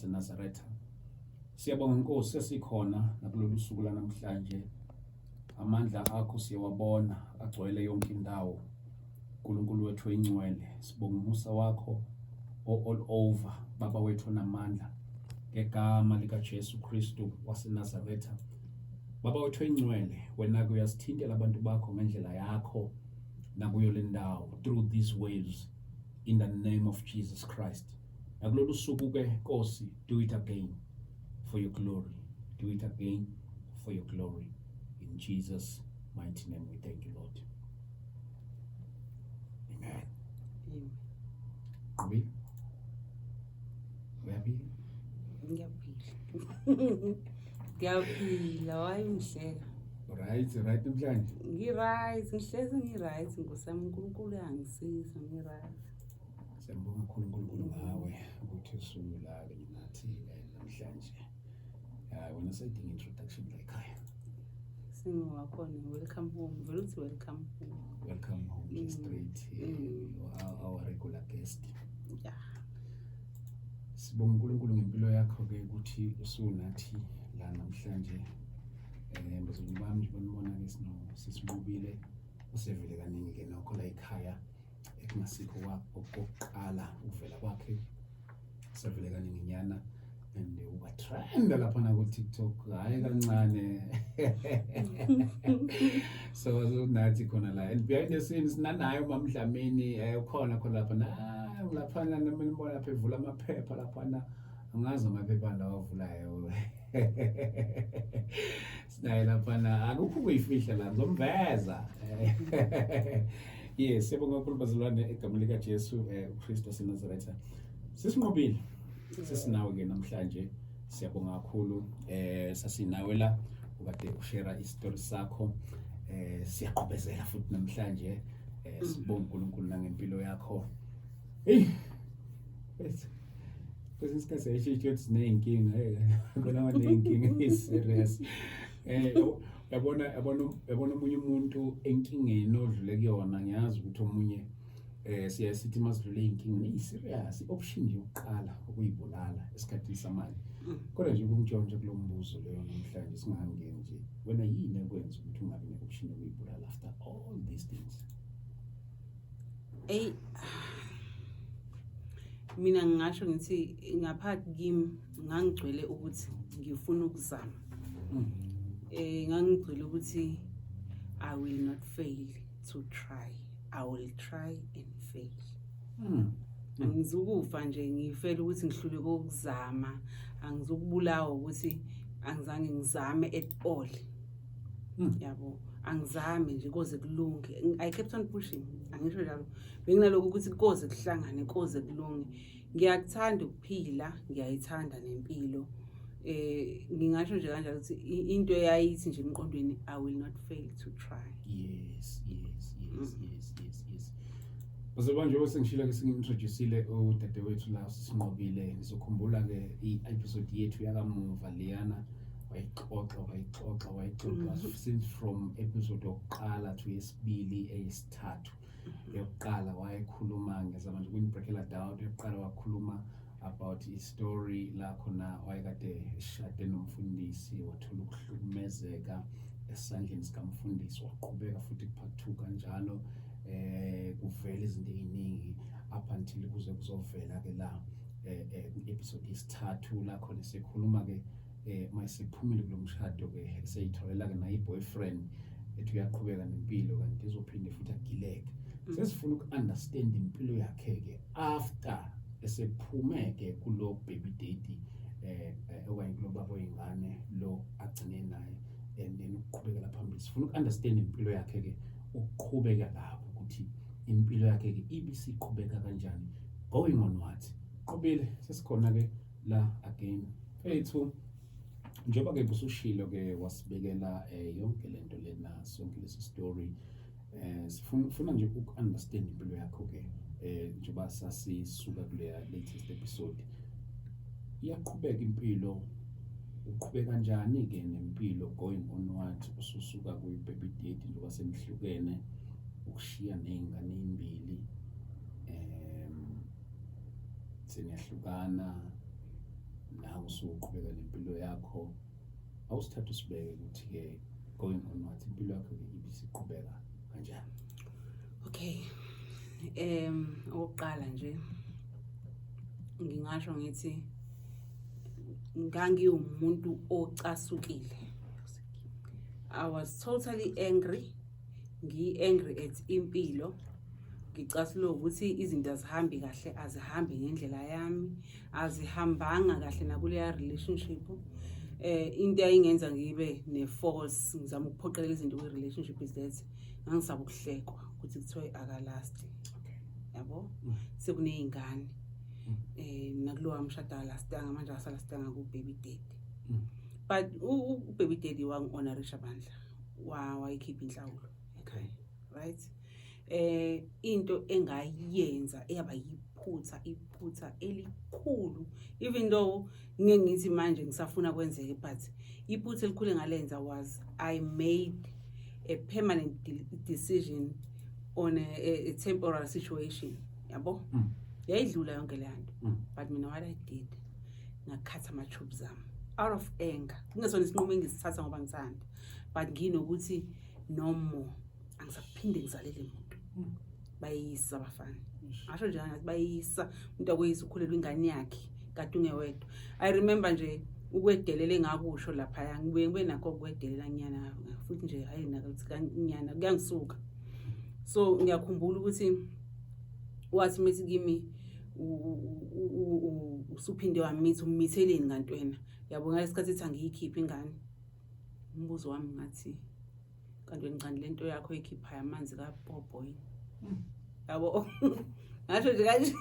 waseNazaretha. Siyabonga Nkosi, sesikhona nakulolu suku lanamhlanje. Amandla akho siyawabona agcwele yonke indawo. Nkulunkulu wethu oyingcwele, sibonga umusa wakho o all over, Baba wethu onamandla, ngegama likaJesu Kristu waseNazaretha. Baba wethu oyingcwele, wena-ke uyasithintela abantu bakho ngendlela yakho nakuyo le ndawo through these waves in the name of Jesus Christ. Nakulolu suku ke Nkosi, do it again for your glory. Do it again for your glory. In Jesus' mighty name we thank you, Lord. Amen. Amen. Qhubile? Uyaphila? Ngiyaphila. Ngiyaphila, wayi ngihleka. Right, namhlanje. Ngi-right, ngihlezi ngi-right Nkosi yami, uNkulunkulu uyangisiza, ngi-right. Siyambonga kakhulu uNkulunkulu ngawe ukuthi usula kanye nathi namhlanje. Hayi, wena sayidinga introduction la ekhaya. Singowakhona, welcome home. Vele uthi welcome home. Welcome home nje straight. You are our regular guest. Yeah. Sibonga uNkulunkulu ngempilo yakho ke ukuthi usunathi la namhlanje. Bazalwane bami, nje banibona ke sino sisinqobile usevele kaningi ke nokho la ekhaya, ekungasikho okokuqala ukuvela kwakhe, sevele kaningi nyana and ubatrenda lapha na ku TikTok, hayi kancane. So nathi khona la and behind the scenes nanaye uMama Dlamini, ukhona khona lapha na laphana, nami nibona lapha evula amaphepha laphana, angazi amaphepha lawa avulayo. Sinaye laphana, akukho ukuyifihla la, ngizomveza. Yes, siyabonga kakhulu bazalwane egameni likaJesu uKristu waseNazaretha. Sisinqobile, sesinawe ke namhlanje, siyabonga kakhulu. Sasinawe la ukade ushare isitori sakho, siyaqhubezela futhi namhlanje. Sibonga uNkulunkulu nangempilo yakho. Hey, kwesinye isikhathi siyayisho ukuthi siney'nkinga, hey, khona baney'nkinga eyi-serious. Yabona, yabona omunye umuntu enkingeni odlule kuyona, ngiyazi ukuthi omunye siyaye sithi masidlule ey'nkingeni eyi-serious, i-option nje yokuqala ukuyibulala esikhathini samanje. Kodwa nje ukumtshontsha kulo mbuzo leyo namhlanje, singangeni nje, wena yini ekwenza ukuthi ungabi ne-option yokuyibulala after all these things? Ey, mina ngingasho ngithi ngaphakathi kimi ngangigcwele ukuthi ngifuna ukuzama. Ngangigcwele ukuthi I will not fail to try. I will try and fail. Angizukufa nje ngifela ukuthi ngihlule kokuzama, angizukubulawa ukuthi angizange ngizame at all. Yabo, angizame nje koze kulunge. I kept on pushing. Angisho njalo. Benginalokho ukuthi koze kuhlangane, koze kulunge. Ngiyakuthanda ukuphila, ngiyayithanda nempilo. Ngingasho nje kanjalo ukuthi into eyayithi nje emqondweni, I will not fail to try. Yes. Bazoba njengoba sengishilo ke, sengi-introduce-ile udadewethu la sisinqobile. Ngizokhumbula ke i-episode yethu yakamuva leyana, wayixoxa, wayixoxa, wayixoxa since from episode yokuqala to yesibili, eyesithathu. Yokuqala wayekhuluma, ngizama nje ukuyibreakela down, yokuqala wakhuluma about i-story la khona wayekade eshade nomfundisi, wathola ukuhlukumezeka esandleni sikamfundisi, waqhubeka futhi ku-part 2 kanjalo, kuvela izinto ey'ningi up until kuze kuzovela ke la ku-episode yesithathu la khona sikhuluma ke mayesephumile kulo mshado ke, eseyitholela ke naye i-boyfriend, ethi uyaqhubeka nempilo kanti izophinde futhi agileke. Sesifuna uku-understand impilo yakhe ke after esephume ke kulo baby daddy okanye kulo baba oyingane lo agcine naye, and then ukuqhubekela phambili. Sifuna uku-understand impilo yakhe ke, ukuqhubeka lapho ukuthi impilo yakhe ke ibisiqhubeka kanjani going on what. Qobile, sesikhona ke la again fethu, njengoba ke busushilo ke, wasibekela yonke lento lena, sonke lesi story, sifuna funa nje uku-understand impilo yakho ke, njengoba sasisuka kuleya latest episode, iyaqhubeka impilo, uqhubeka kanjani ke nempilo going onward ususuka kwi-baby daddy, njengoba senihlukene, ukushiya ney'ngane ey'mbili, seniyahlukana. Usuqhubeka nempilo yakho. Awusithathe usibeke ukuthi-ke going onwards impilo yakho-ke ibisiqhubeka kanjani? Okay. Okokuqala nje ngingasho ngithi ngangiwumuntu ocasukile. I was totally angry. Ngi-angry at impilo. Ngicasulwe ukuthi izinto azihambi kahle, azihambi ngendlela yami, azihambanga kahle nakuleya relationship. Into eyayingenza ngibe ne-force ngizama ukuphoqelela izinto kwi-relationship is that ngangisaba ukuhlekwa ukuthi kuthiwe akalasti. Yabo? Sekuney'ngane. Nakulowa mshado akalastanga, manje akasalastanga ku-baby daddy. But u-baby daddy wangi-honorisha bandla. Wayikhipha inhlawulo. Right? Into engayenza eyaba yiphutha, iphutha elikhulu, even though ngeke ngithi manje ngisafuna kwenzeke, but iphutha elikhulu engalenza was I made a permanent decision on a temporal situation. Yabo? Yayidlula yonke le nto. But mina what I did, ngakhatha ama-tubes ami out of anger. Kungesona isinqumo engisithatha ngoba ngithanda, but nginokuthi no more, angisaphinde ngizalele muntu. Bayisa abafana. Ngasho nje ngathi bayisa umuntu, akweyisa ukhulelwa ingane yakhe kade ungewedwa. I remember nje ukwedelela engakusho laphaya, ngibuye ngibe nakho ukwedelela nyana futhi nje, hayi nakuthi kanyana kuyangisuka. So ngiyakhumbula ukuthi wathi methi kimi, "Usuphinde wamitha, umitheleni kanti wena?" Yabo, ngalesikhathi ethi angiyikhiphe ingane. Umbuzo wami ngathi, "Kanti wena ngicani lento yakho ekhiphayo amanzi kapopo yini?" Yabo, ngasho nje kanje,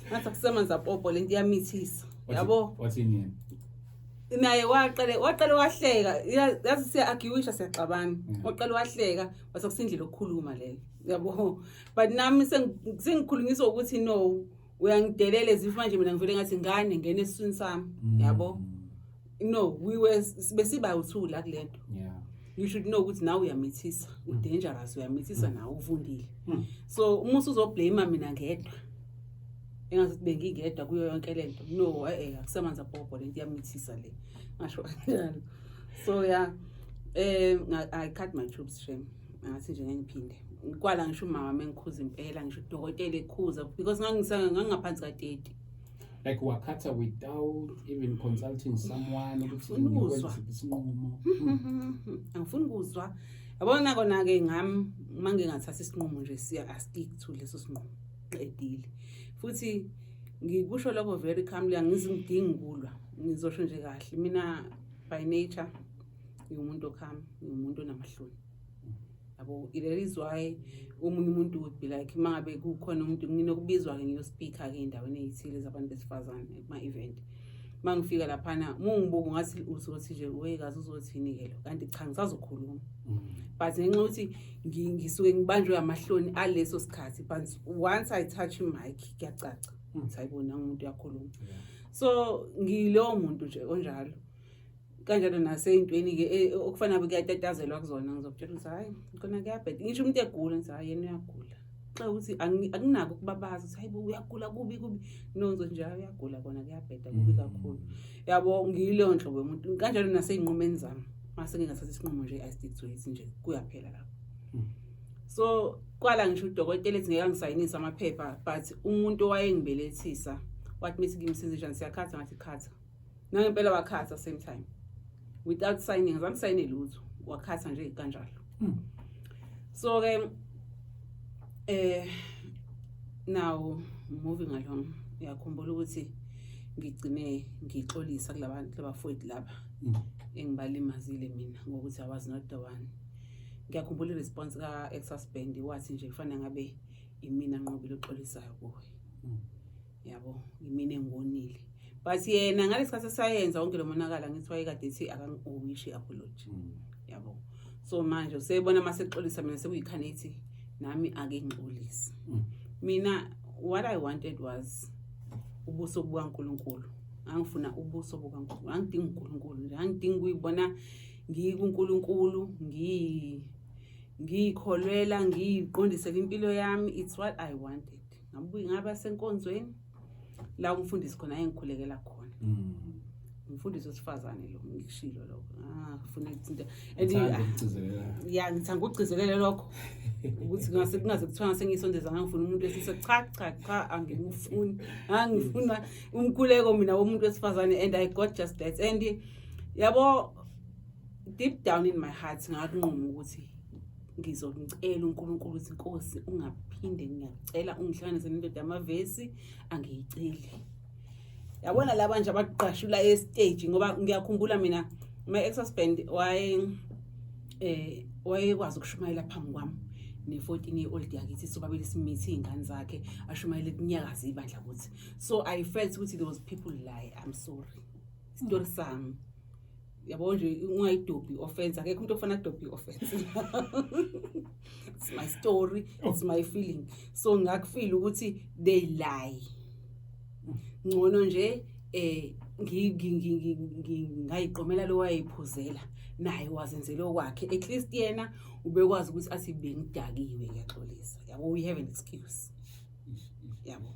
ngathi akusemanzi apopo, lento iyamithisa, yabo. Wathini yena? Naye waqale wahleka. Yazi siya-arguisha, siyaxabana. Waqale wahleka, wase kusindlela okukhuluma leyo, yabo. But nami sengikhulunyiswa ukuthi no, uyangidelela ezifo manje. Mina ngivele ngathi, "Ngane, ngene esiswini sami." Yabo, no, we were besiba u-two la kule nto. You should know ukuthi nawe uyamithisa, u-dangerous, uyamithisa nawe, uvundile. So uma usuzoblame mina ngedwa, engathi bengingedwa kuyo yonke lento, no, akusemanzi apopo, lento iyamithisa le, ngasho kanjalo. So yeah, I cut my tubes, shame. Ngathi nje ngiphinde kwala, ngisho umama mengikhuza impela, ngisho udokotela ekhuza, because ngangingaphansi ka-30. Like wakhatha without even consulting someone ukuthi Angifuni ukuzwa. ngikwenza isinqumo? Angifuni ukuzwa, yabona. Kona-ke ngami uma ngingathatha isinqumo nje, siya I stick to leso sinqumo, qedile. Futhi ngikusho lokho very calmly, angizingidingi ukulwa, ngizosho nje kahle. Mina by nature ngiwumuntu o-calm, ngiwumuntu onamahloni, yabo. That is why omunye umuntu would be like, uma ngabe kukhona umuntu, nginokubizwa-ke ngiyospeaker-ke ey'ndaweni ey'thile zabantu besifazane kuma-event, uma ngifika laphana, uma ungibuka ungathi uzothi nje wekazi uzothini-ke lo, kanti cha, ngisazokhuluma. But ngenxa yokuthi ngisuke ngibanjwe amahloni aleso sikhathi, but once I touch i-mic kuyacaca ukuthi hayibo, nangu umuntu uyakhuluma. So ngilowo muntu nje onjalo kanjalo. Nasey'ntweni-ke okufanele kuyatatazelwa kuzona, ngizokutshela ukuthi hhayi khona kuyabheda. Ngisho umuntu egula, ngithi hhayi, yena uyagula, xa ukuthi akunako ukubabaza ukuthi hayi bo, uyagula kubi kubi. No, ngizothi nje hhayi, uyagula kona kuyabheda kubi kakhulu, yabo. Ngiyileyo nhlobo yomuntu kanjalo. Nasey'nqumeni zami, mase ngingathatha isinqumo nje, I stick to it nje, kuyaphela lapho. So kwala ngisho udokotela ethi ngeke angisayinise amaphepha, but umuntu owayengibelethisa wathi mithi kimi, "Senze njani, siyakhatha?" Ngathi, "Khatha." Nangempela wakhatha same time without signing, azange sayine lutho, wakhatha nje kanjalo. So ke now moving along, uyakhumbula ukuthi ngigcine ngixolisa kulabantu labafowethu laba engibalimazile mina ngokuthi I was not the one. Ngiyakhumbula i-response ka-ex-husband, wathi nje kufanele ngabe imina Nqobile oxolisayo kuwe. Yabo, imina engonile, but yena ngalesikhathi esayenza wonke lo monakalo, angithi wayekade ethi akangi-owishi i-apology. Yabo, so manje usebona uma sexolisa mina, sekuyikhanethi nami ake ngixolise. Mina what I wanted was ubuso bukaNkulunkulu. Angifuna ubuso bukaNkulunkulu, angidingi uNkulunkulu nje, angidingi ukuyibona ngikuNkulunkulu, ngiyikholwela, ngiyiqondisele impilo yami. It's what I wanted. Ngabuye ngaba senkonzweni la umfundisi khona ayengikhulekela khona. Umfundisi wesifazane lo, ngikushilo lokho. Ah, ngifuna ukuthinta. And Ngithanda ukugcizelela. Ya, ngithanda ukugcizelela lokho. Ukuthi ngase kungaze kuthiwa ngase ngisondeza ngangifuna umuntu wesilisa. Cha cha cha, angimufuni. Ngangifuna umkhuleko mina womuntu wesifazane, and I got just that. And yabo, deep down in my heart ngakunquma ukuthi ngizomcela uNkulunkulu ukuthi, Nkosi, ungaphinde, ngiyacela ungihlanganise nendoda yamavesi, angiyiceli. Yabona laba nje abaqashula e-stage, ngoba ngiyakhumbula mina my ex husband waye wayekwazi ukushumayela phambi kwami ne-14 year old yakithi, sobabili simithi iy'ngane zakhe, ashumayele kunyakaza ibandla kuthi. So I felt ukuthi those people lie. I'm sorry, isitori sami, yabo nje, ungayidobhi i-offense, akekho umuntu ofana adobhe i-offense. It's my story, it's my feeling. So ngakufeel ukuthi they lie. Ngcono nje ngayiqomela lo wayeyiphuzela naye, wazenzela okwakhe. At least yena ubekwazi ukuthi athi bengidakiwe, ngiyaxolisa, yabo, we have an excuse, yabo.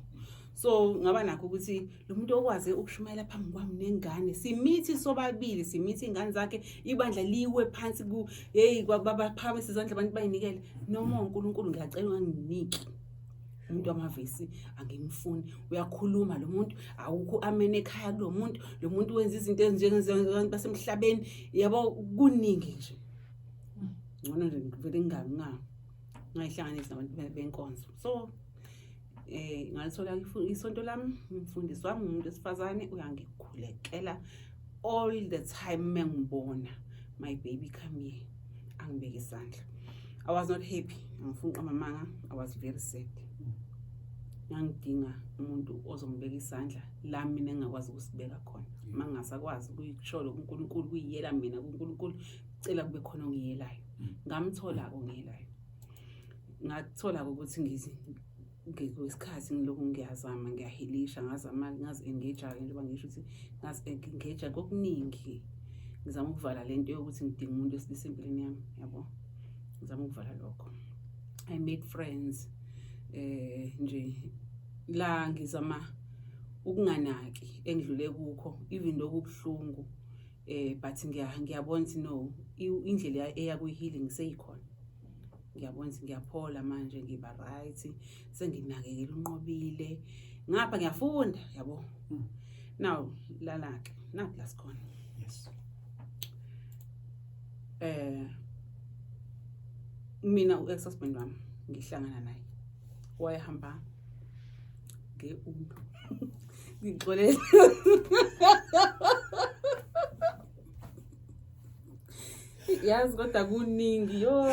So ngaba nakho ukuthi lo muntu okwazi ukushumayela phambi kwami nengane, simithi sobabili, simithi ingane zakhe, ibandla liwe phansi ku hey, babaphakamisa izandla, abantu bayinikele. Noma uNkulunkulu, ngiyacela unganginiki umuntu wamavesi, angimfuni. Uyakhuluma lo muntu, awukho amen ekhaya kulo muntu. Lo muntu wenza izinto ezinjengezabantu basemhlabeni, yabo, kuningi nje. Ngcono nje ngivele ngingabi ngayihlanganisa nabantu benkonzo. So ngalithola isonto lami, umfundisi wami umuntu wesifazane, uyangikhulekela all the time. Mengibona, "My baby, come here," angibeke isandla. I was not happy, angifuni uqamba amanga, I was very sad. Ngangidinga umuntu ozongibeka isandla la mina engingakwazi ukusibeka khona. Uma ngingasakwazi ukuyisholo kuNkulunkulu, kuyiyela mina kuNkulunkulu, cela kube khona ongiyelayo. Ngamthola-ke ongiyelayo. Ngakuthola-ke ukuthi ngikwesikhathi ngilokhu ngiyazama, ngiyahilisha, ngazama, ngazi-engage-ke, njengoba ngisho ukuthi ngazi-engage kokuningi, ngizama ukuvala lento yokuthi ngidinga umuntu wesilisa empilweni yami, yabo, ngizama ukuvala lokho. I made friends nje la, ngizama ukunganaki engidlule kukho, even though kubuhlungu, but ngiyabona ukuthi no, indlela eya kwi-healing seyikhona. Ngiyabona ukuthi ngiyaphola manje, ngiba right, senginakekela uNqobile, ngapha ngiyafunda, yabo. Now lala-ke, nakhu la sikhona. Mina u-ex husband wami ngihlangana naye wayehamba nge-Uno. Ngixolele, yazi, kodwa kuningi yo.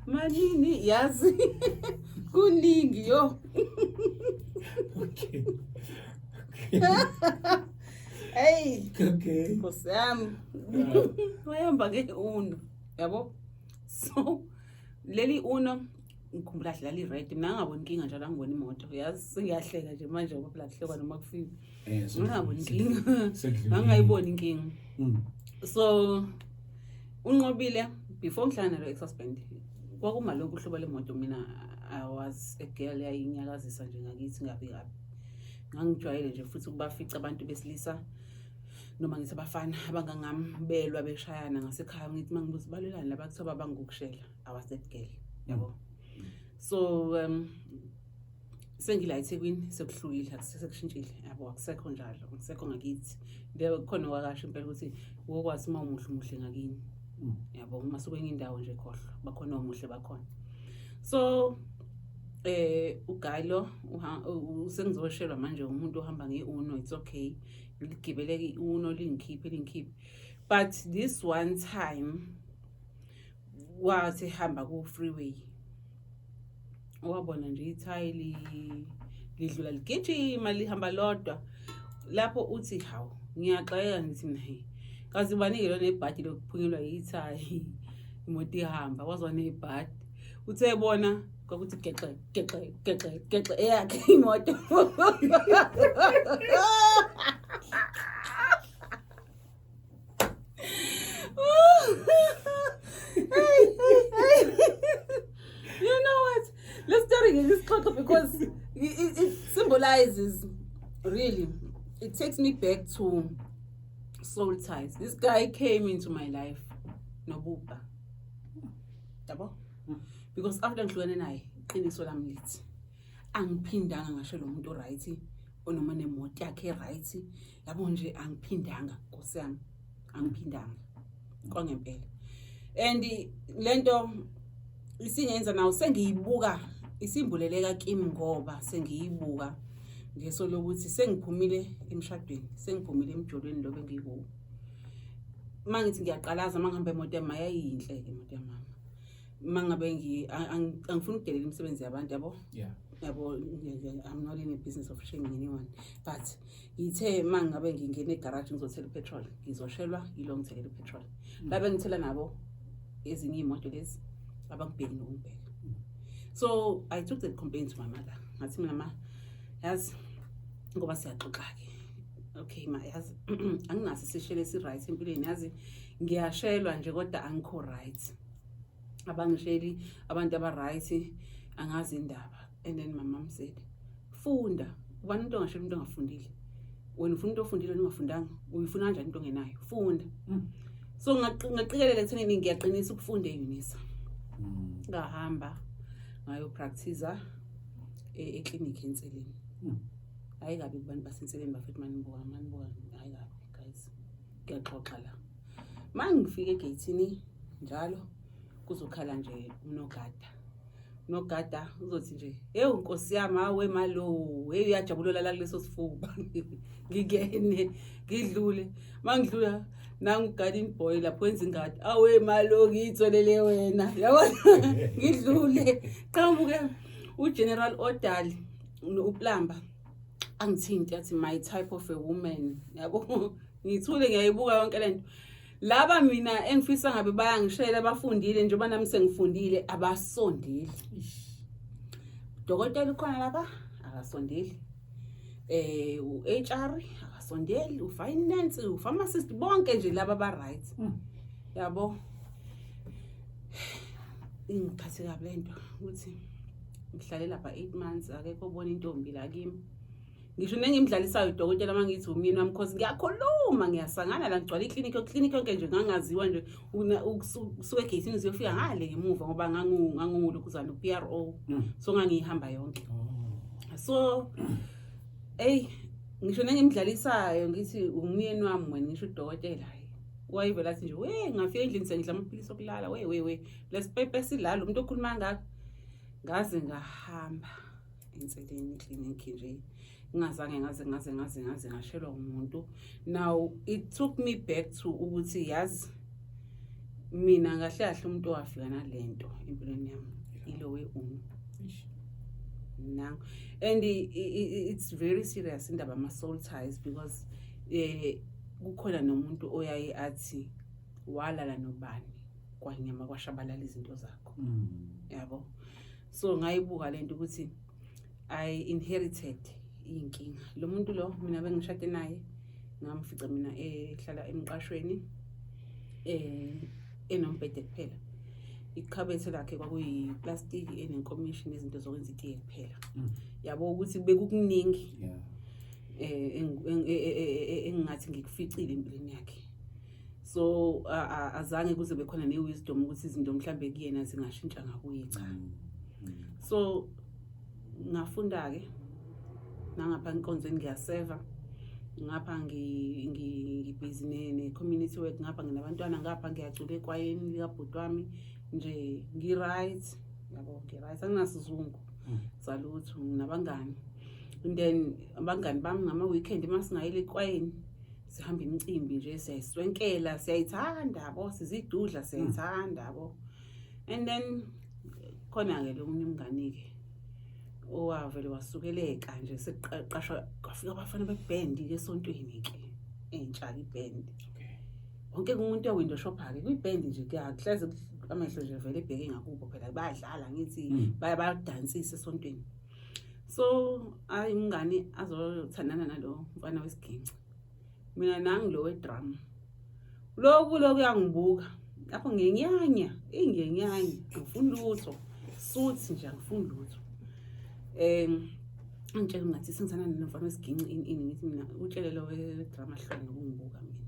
Manini, yazi, kuningi yo. Hey. Nkosi yami. Wayehamba nge-Uno, yabo. So leli Uno, ngikhumbula kahle, lali-red. Mina ngangaboni inkinga njalo, angibona imoto, yazi, sengiyahleka nje manje ngoba phela kuhlekwa noma kufika. Ngangaboni inkinga. Sekudlulile. Ngangayiboni inkinga. So uNqobile, before ngihlangana nalo ex-husband, kwakumalokhu uhlobo lemoto. Mina I was a girl yayinyakazisa nje ngakithi ngabi kabi. Ngangijwayele nje futhi ukubafica abantu besilisa, noma ngithi abafana abangangami, belwa beshayana ngasekhaya. Ngithi mangibuza, balwelani laba? Kuthiwa babangukushela. I was that girl, yabo. So sengila eThekwini, sekuhlukile, sekushintshile, yabo, akusekho njalo, akusekho ngakithi. Khona wakasho impela ukuthi wokwazi uma umuhle, umuhle ngakini, yabo. Uma sukwenye indawo nje, khohlwa, bakhona omuhle bakhona. So uguy lo sengizoshelwa manje umuntu ohamba nge-Uno. It's okay, ngigibeleke i-Uno, lingikhiphe lingikhiphe. But this one time wathi hamba ku-freeway, wabona nje ithayili lidlula ligijima, lihamba lodwa lapho. Uthi, "Hawu," ngiyaxakeka, ngithi mina, "Hey, kazi banike lona ibhadi lokuphunyelwa yithayi, imoto ihamba waze wanebhadi." Uthe bona kwakuthi gexe gexe gexe gexe eyakhe imoto. Because it symbolizes, really, it takes me back to soul ties. This guy came into my life nobubha, yabo, because after ngihlukene naye, iqiniso lami lithi angiphindanga ngasho lo muntu right onoma nemoto yakhe right, yabo nje, angiphindanga, nkosi yami, angiphindanga kwangempela. And lento isingenza nawo sengiyibuka isimbuleleka kimi, ngoba sengiyibuka ngeso lokuthi sengiphumile emshadweni, sengiphumile emjolweni lo bengikuwo. Uma ngithi ngiyaqalaza, uma ngihamba emoto yami, yayiyinhle-ke imoto yamama. Uma ngabe angifuni ukudelela imisebenzi yabantu, yabo. Yabo, I'm not in a business of shaming anyone, but ngithe uma ngabe ngingena egaraji ngizothela i-petrol, ngizoshelwa yilo ngithelele i-petrol. Labe ngithela nabo ezinye iy'moto lezi abangibheki nokungibheka. So I took that complaint to my mother. Ngathi mina, "Ma, yazi ngoba siyaxoxa-ke, okay ma, yazi anginaso isishelo esi-right empilweni, yazi ngiyashelwa nje kodwa angikho right, abangisheli abantu aba-right, angazi indaba." And then my mom said, "Funda. Ubani umuntu ongashela umuntu ongafundile? Wena ufuna umuntu ofundile, wena ungafundanga, uyifuna kanjani into ongenayo? Funda." So ngaqikelela ekuthenini ngiyaqinisa ukufunda e-Unisa. Ngahamba ngayopractice eklinikhi eNseleni. Hayi kabi kubantu baseNseleni, bafethu, manibuka, manibuka, hayi kabi guys, kuyaxoxa la. Ma ngifika egeyithini njalo kuzokhala nje unogada, unogada uzothi nje, "Hewu nkosi yami, awe malo, hey, uyajabula la kuleso sifuba." Ngingene ngidlule, mangidlula nangu garden boy lapho wenza ingadi, "Awe malo, ngiyitholele wena," yabona. Ngidlule, qhamuke uGeneral Odali uplumber, angithinte athi, "My type of a woman," yabo. Ngithule, ngiyayibuka yonke lento. Laba mina engifisa ngabe bayangishela bafundile njengoba nami sengifundile, abasondeli. Dokotela ukhona lapha, akasondeli, u-HR akasondeli, u-finance, u-pharmacist, bonke nje laba ba right. Yabo, ingiphathe kabi lento ukuthi ngihlale lapha 8 months, akekho obona intombi la kimi. Ngisho nengimdlalisayo udokotela uma ngithi umyeni wami, cause ngiyakhuluma, ngiyasangana la, ngigcwala iklinikhi, iklinikhi yonke nje. Ngangaziwa nje ukusuka egeyithini uziyofika ngale ngemuva, ngoba ngangulokhuzana u-PRO. So ngangiyihamba yonke. So eyi, ngisho nengimdlalisayo ngithi umyeni wami wena, ngisho udokotela, hayi, wayevele athi nje, we, ngafika endlini sengidla amaphilisi okulala, we we we, lesipepe silalo umuntu okhuluma kangaka. Ngaze ngahamba eNseleni eklinikhi nje, ngingazange ngaze ngaze ngaze ngaze ngashelwa umuntu. Now it took me back to ukuthi yazi mina kahle kahle umuntu owafika nalento empilweni yami ilo we-uno. Nango, and it's very serious indaba ama-soul ties, because kukhona nomuntu oyaye athi walala nobani kwanyama kwashabalala izinto zakho. Yabo, so ngayibuka lento ukuthi I inherited iy'nkinga. Lo muntu lo mina bengishade naye, ngamfica mina ehlala emqashweni, enombhede kuphela. Ikhabethe lakhe kwakuyiplastiki enenkomishi nezinto zokwenza itiye kuphela. Yabo ukuthi bekukuningi engingathi ngikuficile empilweni yakhe. So azange kuze bekhona ne-wisdom ukuthi izinto mhlambe kuyena zingashintsha ngakuye, cha. So ngafunda-ke nangapha enkonzweni, ngiyaseva ngapha, ngibhizi ne-community work ngapha, nginabantwana ngapha, ngiyacula ekwayeni likabhuti wami nje, ngi-right, yabo, ngi-right, anginasizungu salutho, nginabangani. And then abangani bami ngama-weekend uma singayile ekwayeni, sihamba imicimbi nje, siyayiswenkela, siyayithanda, yabo, sizidudla, siyayithanda, yabo. And then khona-ke lo munye umngani-ke owavele wasukeleka nje, sekuqashwa, kwafika abafana bebhendi-ke esontweni-ke, entsha-ke ibhendi. Wonke umuntu uya-window shopha-ke kwibhendi nje, kuhleze amehlo nje vele ebheke ngakubo phela, bayadlala ngithi. Bayadansisa esontweni. So ayi, umngani azothandana nalo mfana wesiginci, mina nangilo we-drum. Lokhu lokhu uyangibuka lapho, ngiyenyanya, eyi, ngiyenyanya, angifuni lutho, suthi nje angifuni lutho. Angitshela ngathi sengithanda nomfana wesiginci ini ini, ngithi mina utshele lo we-drama hlona nokungibuka mina.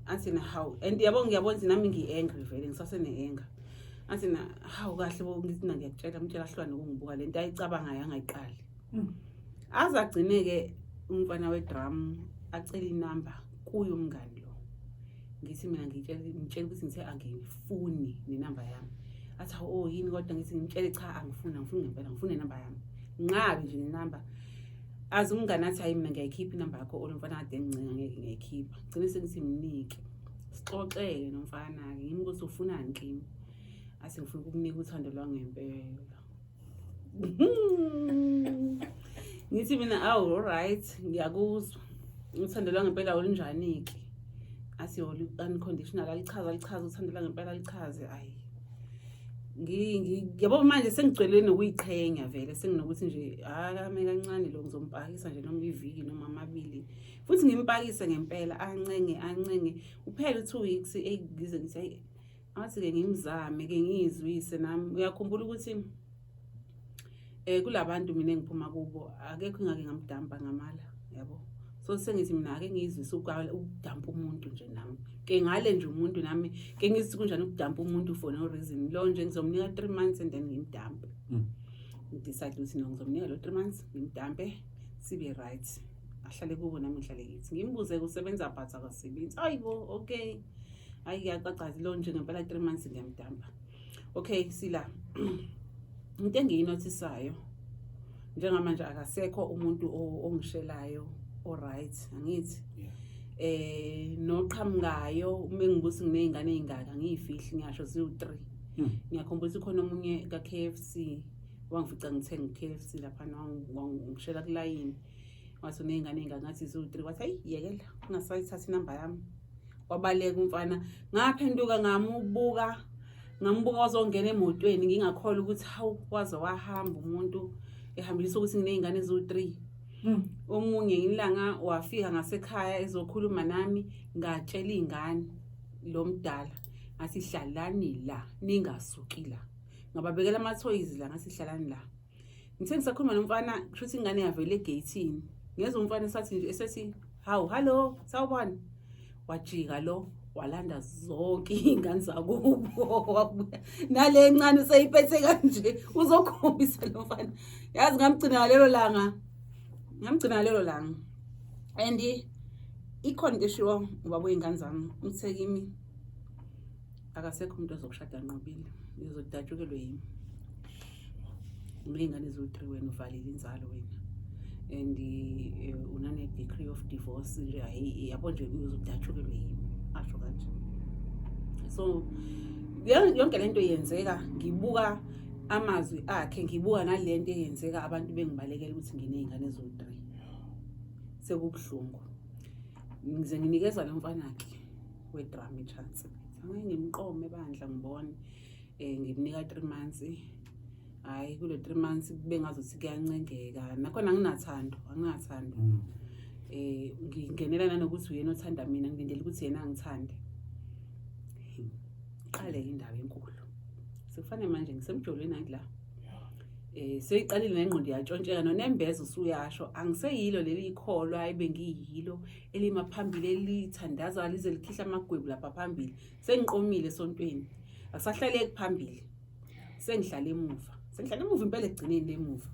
Athi na hawu, and yabo ngiyabona ukuthi nami ngi-angry vele, ngisasene-anger. Athi na hawu kahle bo, ngithi na ngiyakutshela, mtshela ahlukane nokungibuka, lento ayicabangayo angayiqali. Aze agcine-ke umfana we-drum acela inamba kuye umngani lo. Ngithi mina ngitshela ukuthi ngithe angifuni nenamba yami. Athi hawu, oh yini kodwa, ngithi ngimtshele cha angifuni, angifuni ngempela, ngifuna nenamba yami. Nqabi nje nenamba. Aze umngani athi hayi mina ngiyayikhipha inamba yakho, lo mfana kade engincenga ngeke ngiyayikhipha. Gcine sengithi mnike. Sixoxeke nomfana-ke, ngimbuze ukuthi ufunani kimi. Athi ngifuna ukukunika uthando lwangempela. Ngithi mina awu alright, ngiyakuzwa. Uthando lwangempela olunjani-ke? Athi unconditional, alichaze alichaze uthando lwangempela alichaze. Ayi yabo manje sengigcwele nokuyiqhenya vele, senginokuthi nje akame kancane lo, ngizompakisa nje noma iviki noma amabili, futhi ngimpakise ngempela, ancenge ancenge uphele u-2 weeks. Eyi ngize ngithi hayi ngathi-ke ngimzame-ke ngiyizwise nami. Uyakhumbula ukuthi kulabantu mina engiphuma kubo akekho engake ngamdampa ngamala, yabo. So sengithi mina ake ngiyizwise ukudampa umuntu nje nami, ke ngale nje umuntu nami ke ngithi kunjani ukudampa umuntu for no reason. Lo nje ngizomnika 3 months and then ngimdampe. Ngidecide ukuthi no, ngizomnika lo 3 months ngimdampe, sibe right, ahlale kubo nami ngihlale kithi. Ngimbuze kusebenza but akasebenzi. Hayibo, okay, hayi kuyacaca lo nje ngempela 3 months ngiyamdampa. Okay, sila into engiyinothisayo njengamanje, akasekho umuntu ongishelayo oright, angithi noqhamukayo uma ngibuthi nginey'ngane ey'ngaka, ngiyifihli ngiyasho ziwu-3. Ngiyakhumbula ukuthi khona omunye ka-KFC wangifica ngithenga u-KFC laphana, wangishela kulayini, wathi uney'ngane ey'ngaka, ngathi ziwu-3, wathi hayi yekela ungasayithatha inamba yami. Wabaleka umfana, ngaphenduka ngamubuka, ngambuka wazongena emotweni, ngingakholwa ukuthi hawu waze wahamba umuntu ehambisa ukuthi nginey'ngane eziwu-3. Omunye ilanga wafika ngasekhaya ezokhuluma nami, ngatshela iy'ngane lo mdala ngathi hlalani la ningasuki la, ngababekela ama-toys la, ngathi hlalani la. Ngithe ngisakhuluma nomfana, kusho ukuthi ingane yavela egeyithini, ngezwa umfana esathi nje esethi hawu hallo sawubona, wajika lo walanda zonke iy'ngane zakubo, wabuya nale encane useyiphethe kanje uzokhombisa lo mfana. Yazi ngamgcina ngalelo langa, ngamgcina ngalelo langa. And ikhona into eshiwo ubaba wey'ngane zami, uthe kimi akasekho umuntu ozokushada Nqobile, uzodatshukelwe yimi uney'ngane eziwu-3, wena uvalile inzalo wena and unane-decree of divorce nje, hayi yabo nje uzodatshukelwe yimi, asho kanje. So yonke lento yenzeka ngibuka amazwi akhe, ngibuka nalento eyenzeka, abantu bengibalekela ukuthi nginey'ngane eziwu-3. Sekubuhlungu, ngize nginikeza lo mfana-ke we-drama i-chance, angeke ngimqome bandla, ngibone ngimnika 3 months. Hayi kulo 3 months kube ngazuthi kuyancengeka, nakhona anginathando, anginathando. Ngingenela nanokuthi uyena othanda mina, ngilindele ukuthi yena angithande. Iqale indaba enkulu, sekufanele manje ngisemjolweni angithi la seyiqalile nengqondo iyatshontsheka, nonembeza usuyasho angiseyilo leli ikholwa ebengiyilo elima phambili elithandaza lize likhihla amagwebu lapha phambili. Sengiqomile esontweni, akusahlaleki phambili, sengihlala emuva, sengihlala emuva impela ekugcineni lemuva,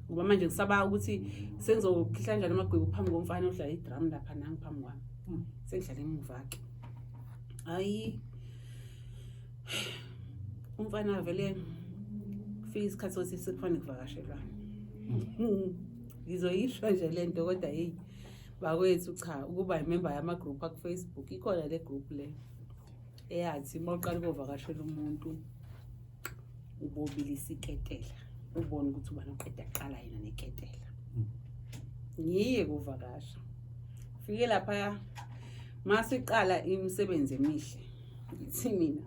ngoba manje ngisaba ukuthi sengizokhihla kanjani amagwebu phambi komfana odlala idrum lapha nangi phambi kwami. Sengihlala emuva-ke. Hayi umfana vele kufika isikhathi sokuthi sekufanele kuvakashelwane. Ngizoyisho nje le nto kodwa heyi bakwethu, cha, ukuba imember yama-group aku-Facebook, ikhona le group le eyathi uma uqala ukuvakashela umuntu ubobilisa iketela, ubone ukuthi ubani oqeda kuqala yena neketela. Ngiye kuvakasha, fike laphaya masiqala imisebenzi emihle, ngithi mina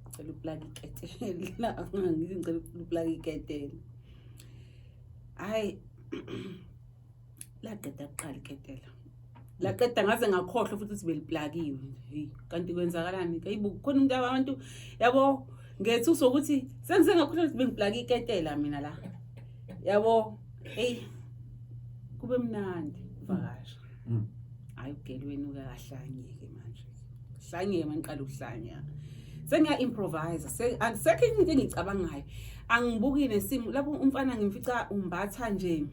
ngicela uplaka iketela, ngithi ngicela uplaka iketela. Hayi laqeda kuqala iketela, laqeda ngaze ngakhohlwa futhi ukuthi beliplakiwe. Hey kanti kwenzakalani? Hayibo, khona umuntu abantu yabo ngethuso ukuthi sengize ngakhohlwa ukuthi bengiplaka iketela mina la. Yabo, hey, kube mnandi uvakasha. Hayi, ugelweni ukahlanyeke manje, hlanyeke maniqala ukuhlanya, sengiya improvise, akusekho into engiyicabangayo, angibuki nesimo lapho umfana ngimfica umbatha nje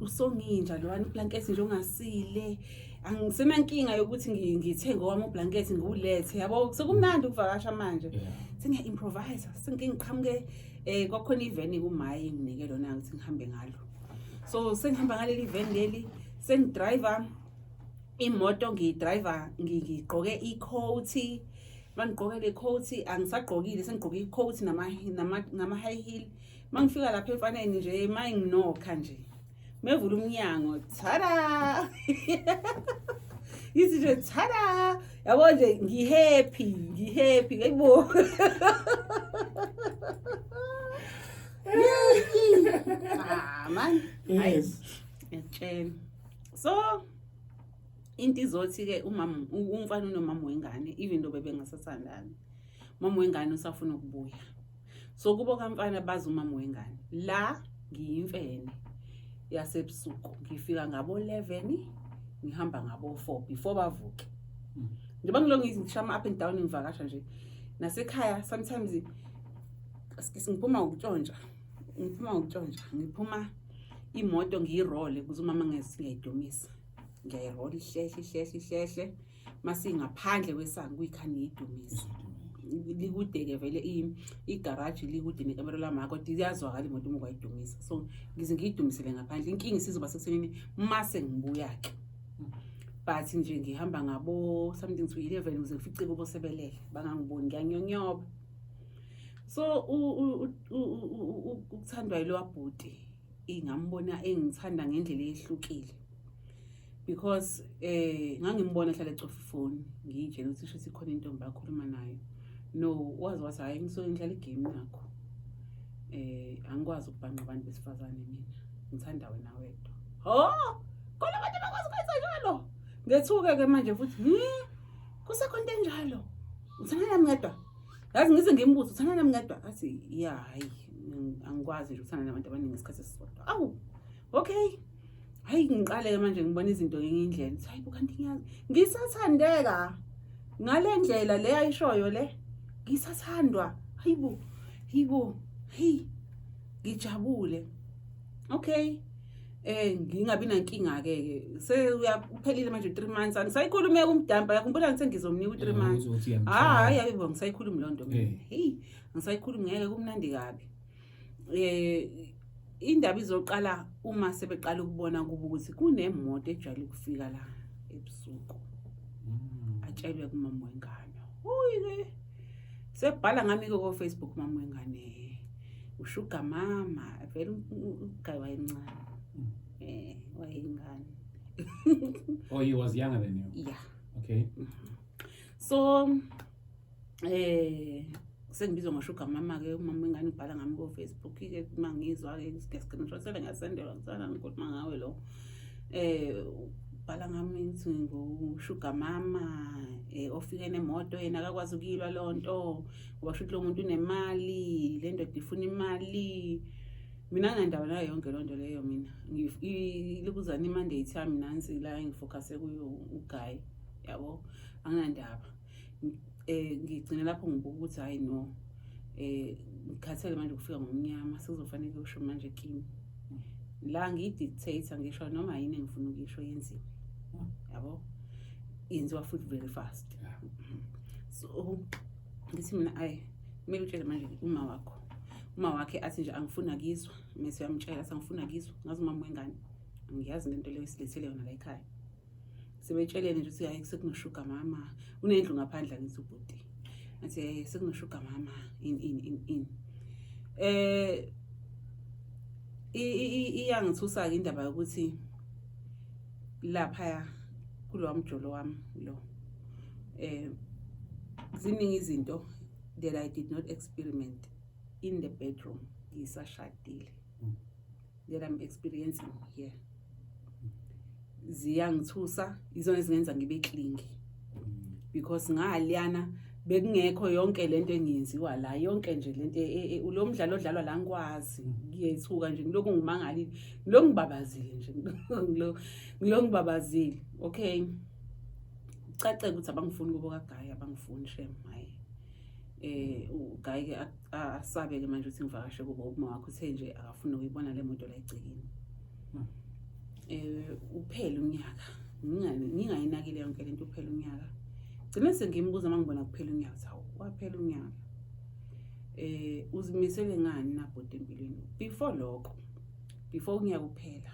usonginja lwana ublanket nje ongasile. Angisenankinga yokuthi ngithenge owami ublanket ngiwulethe, yabo, sekumnandi ukuvakasha manje. Sengiya improvise, sengike ngiqhamuke kwakhona iveni kumayi nginike lona ukuthi ngihambe ngalo, so sengihamba ngaleli veni leli, sengidriver imoto, ngiyidriver ngigqoke i-coat. Mangigqoke le coat, angisagqokile, sengigqoke i-coat nama high heel. Mangifika lapha emfaneni nje, mayinginokha nje, mevula umnyango, tada, yithi nje tada, yabo nje, ngihappy, ngihappy, hayibo. Ah man. Ngiyakutshela, so into izothi-ke umama, umfana unomama wengane, even though bebengasathandani, umama wengane usafuna ukubuya. So kubo kamfana bazi umama wengane la ngiyimfene yasebusuku, ngifika ngabo 11, ngihamba ngabo 4 before bavuke. Njengoba ngilo ngishama up and down, ngivakasha nje nasekhaya sometimes ngiphuma ngokutshontsha, ngiphuma ngokutshontsha, ngiphuma imoto ngiyirole ukuze umama ngiyayidumisa, ngiyayirola ihlehle, ihlehle, ihlehle, masingaphandle kwesango kuyikhani ngiyidumisa. Likude-ke vele igaraji, likude nekamelo lama, kodwa iyazwakala imoto uma kwayidumisa, so ngize ngiyidumisele ngaphandle. Inkinga isizoba sekuthenini mase ngibuya-ke, but nje ngihamba ngabo something to 11 ukuze ngifice kubo sebelele, bangangiboni, ngiyanyonyoba. So ukuthandwa yilowa bhuti, ingambona engithanda ngendlela ehlukile because ngangimbona ehlala ecofa ifoni, ngiyitshela ukuthi shuthi khona intombi akhuluma nayo. No, waze wathi, "Hhayi, ngisuke ngidlala igame nakho, angikwazi ukubhanqa abantu besifazane, mina ngithanda wena wedwa." Ho, khona abantu abakwazi ukwenza njalo. Ngethuke-ke manje futhi, kusekhona into enjalo, uthanda nami ngedwa? Yazi, ngize ngimbuze, "Uthanda nami ngedwa?" Athi, "Ya, hayi, angikwazi nje ukuthanda nabantu abaningi ngesikhathi esisodwa." Awu, okay, hayi, ngiqale-ke manje ngibona izinto ngenye indlela, ngithi, "Hayi bo, kanti ngiyazi ngisathandeka ngale ndlela le ayishoyo le, ngisathandwa. Hayibo, hayibo, hey, ngijabule." Okay, ngingabi nankinga ke ke, seyuphelile manje 3 months, angisayikhulumi kumdampa. Yakhumbula ngithi ngizomnika u3 months. Hayi, ayibo, ngisayikhulumi lonto mina. Hey, angisayikhulumi, ngeke, kumnandi kabi. Indaba izoqala uma sebeqala ukubona kubo ukuthi kunemoto ejwayele ukufika la ebusuku. Atshelwe kumama wengane. Uyi-ke sebhala ngami-ke ko-Facebook mama wengane, ushuga mama. Vele uguy wayencane, wayeyingane. Oh, he was younger than you? Yeah. Okay. So sengibizwa ngoshuga mama ke, umama wengane ubhala ngami ko Facebook ke. Uma ngizwa ke, ngiya-screenshot, ngiyasendelwa, ngisana ngikhuluma ngawe lo, ubhala ngami ngithi ngushuga mama ofike nemoto, yena akakwazi ukuyilwa lonto ngoba shuthi lo muntu unemali, le ndoda ifuna imali. Mina nginandaba nayo yonke lonto leyo. Mina ilokuzana imandate yami nansi la, engifocuse kuyo uguy, yabo, anginandaba. Ngigcine lapho ngibuka ukuthi hayi no, ngikhathele manje ukufika ngomnyama, sekuzofanele usho manje kimi la ngiyi-dictator, ngisho noma yini engifuna ukuyisho yenziwe, yabo, yenziwa futhi very fast. So ngithi mina, ayi, kumele utshele manje uma wakho. Uma wakhe athi nje, "Angifuni akizwa." Mese uyamtshela, athi, "Angifuni akizwa, ngazi umama wengane, angiyazi lento leyo isilethele yona la ekhaya." Sebetshelene nje ukuthi hayi, sekunoshuga mama, unendlu ngaphandle, angithi ubhuti athi, "Hey, sekunoshuga mama in in in in Iyangithusa-ke indaba yokuthi laphaya kulowa mjolo wami lo, ziningi izinto that I did not experiment in the bedroom ngisashadile that I'm experiencing here. Ziyangithusa, izona ezingenza ngibe clingy because ngaliyana Bekungekho yonke lento engiyenziwa la, yonke nje lento lo mdlalo odlalwa la ngikwazi. Ngiyethuka nje, ngilokhu ngimangalile, ngilokhu ngibabazile nje, ngilokhu ngibabazile. Okay, kucace ukuthi abangifuni kubo kaGayi, abangifuni shem. Hayi, uGayi ke asabe ke manje ukuthi ngivakashe kubo. Uma wakho uthe nje akafuni ukuyibona le moto la egcekeni. Uphela unyaka ngingayinakile yonke lento, uphela unyaka. Gcine sengimbuza uma ngibona kuphela unyaka, hawu, waphela unyaka, uzimisele ngani nabhodi empilweni? Before lokho, before unyaka uphela,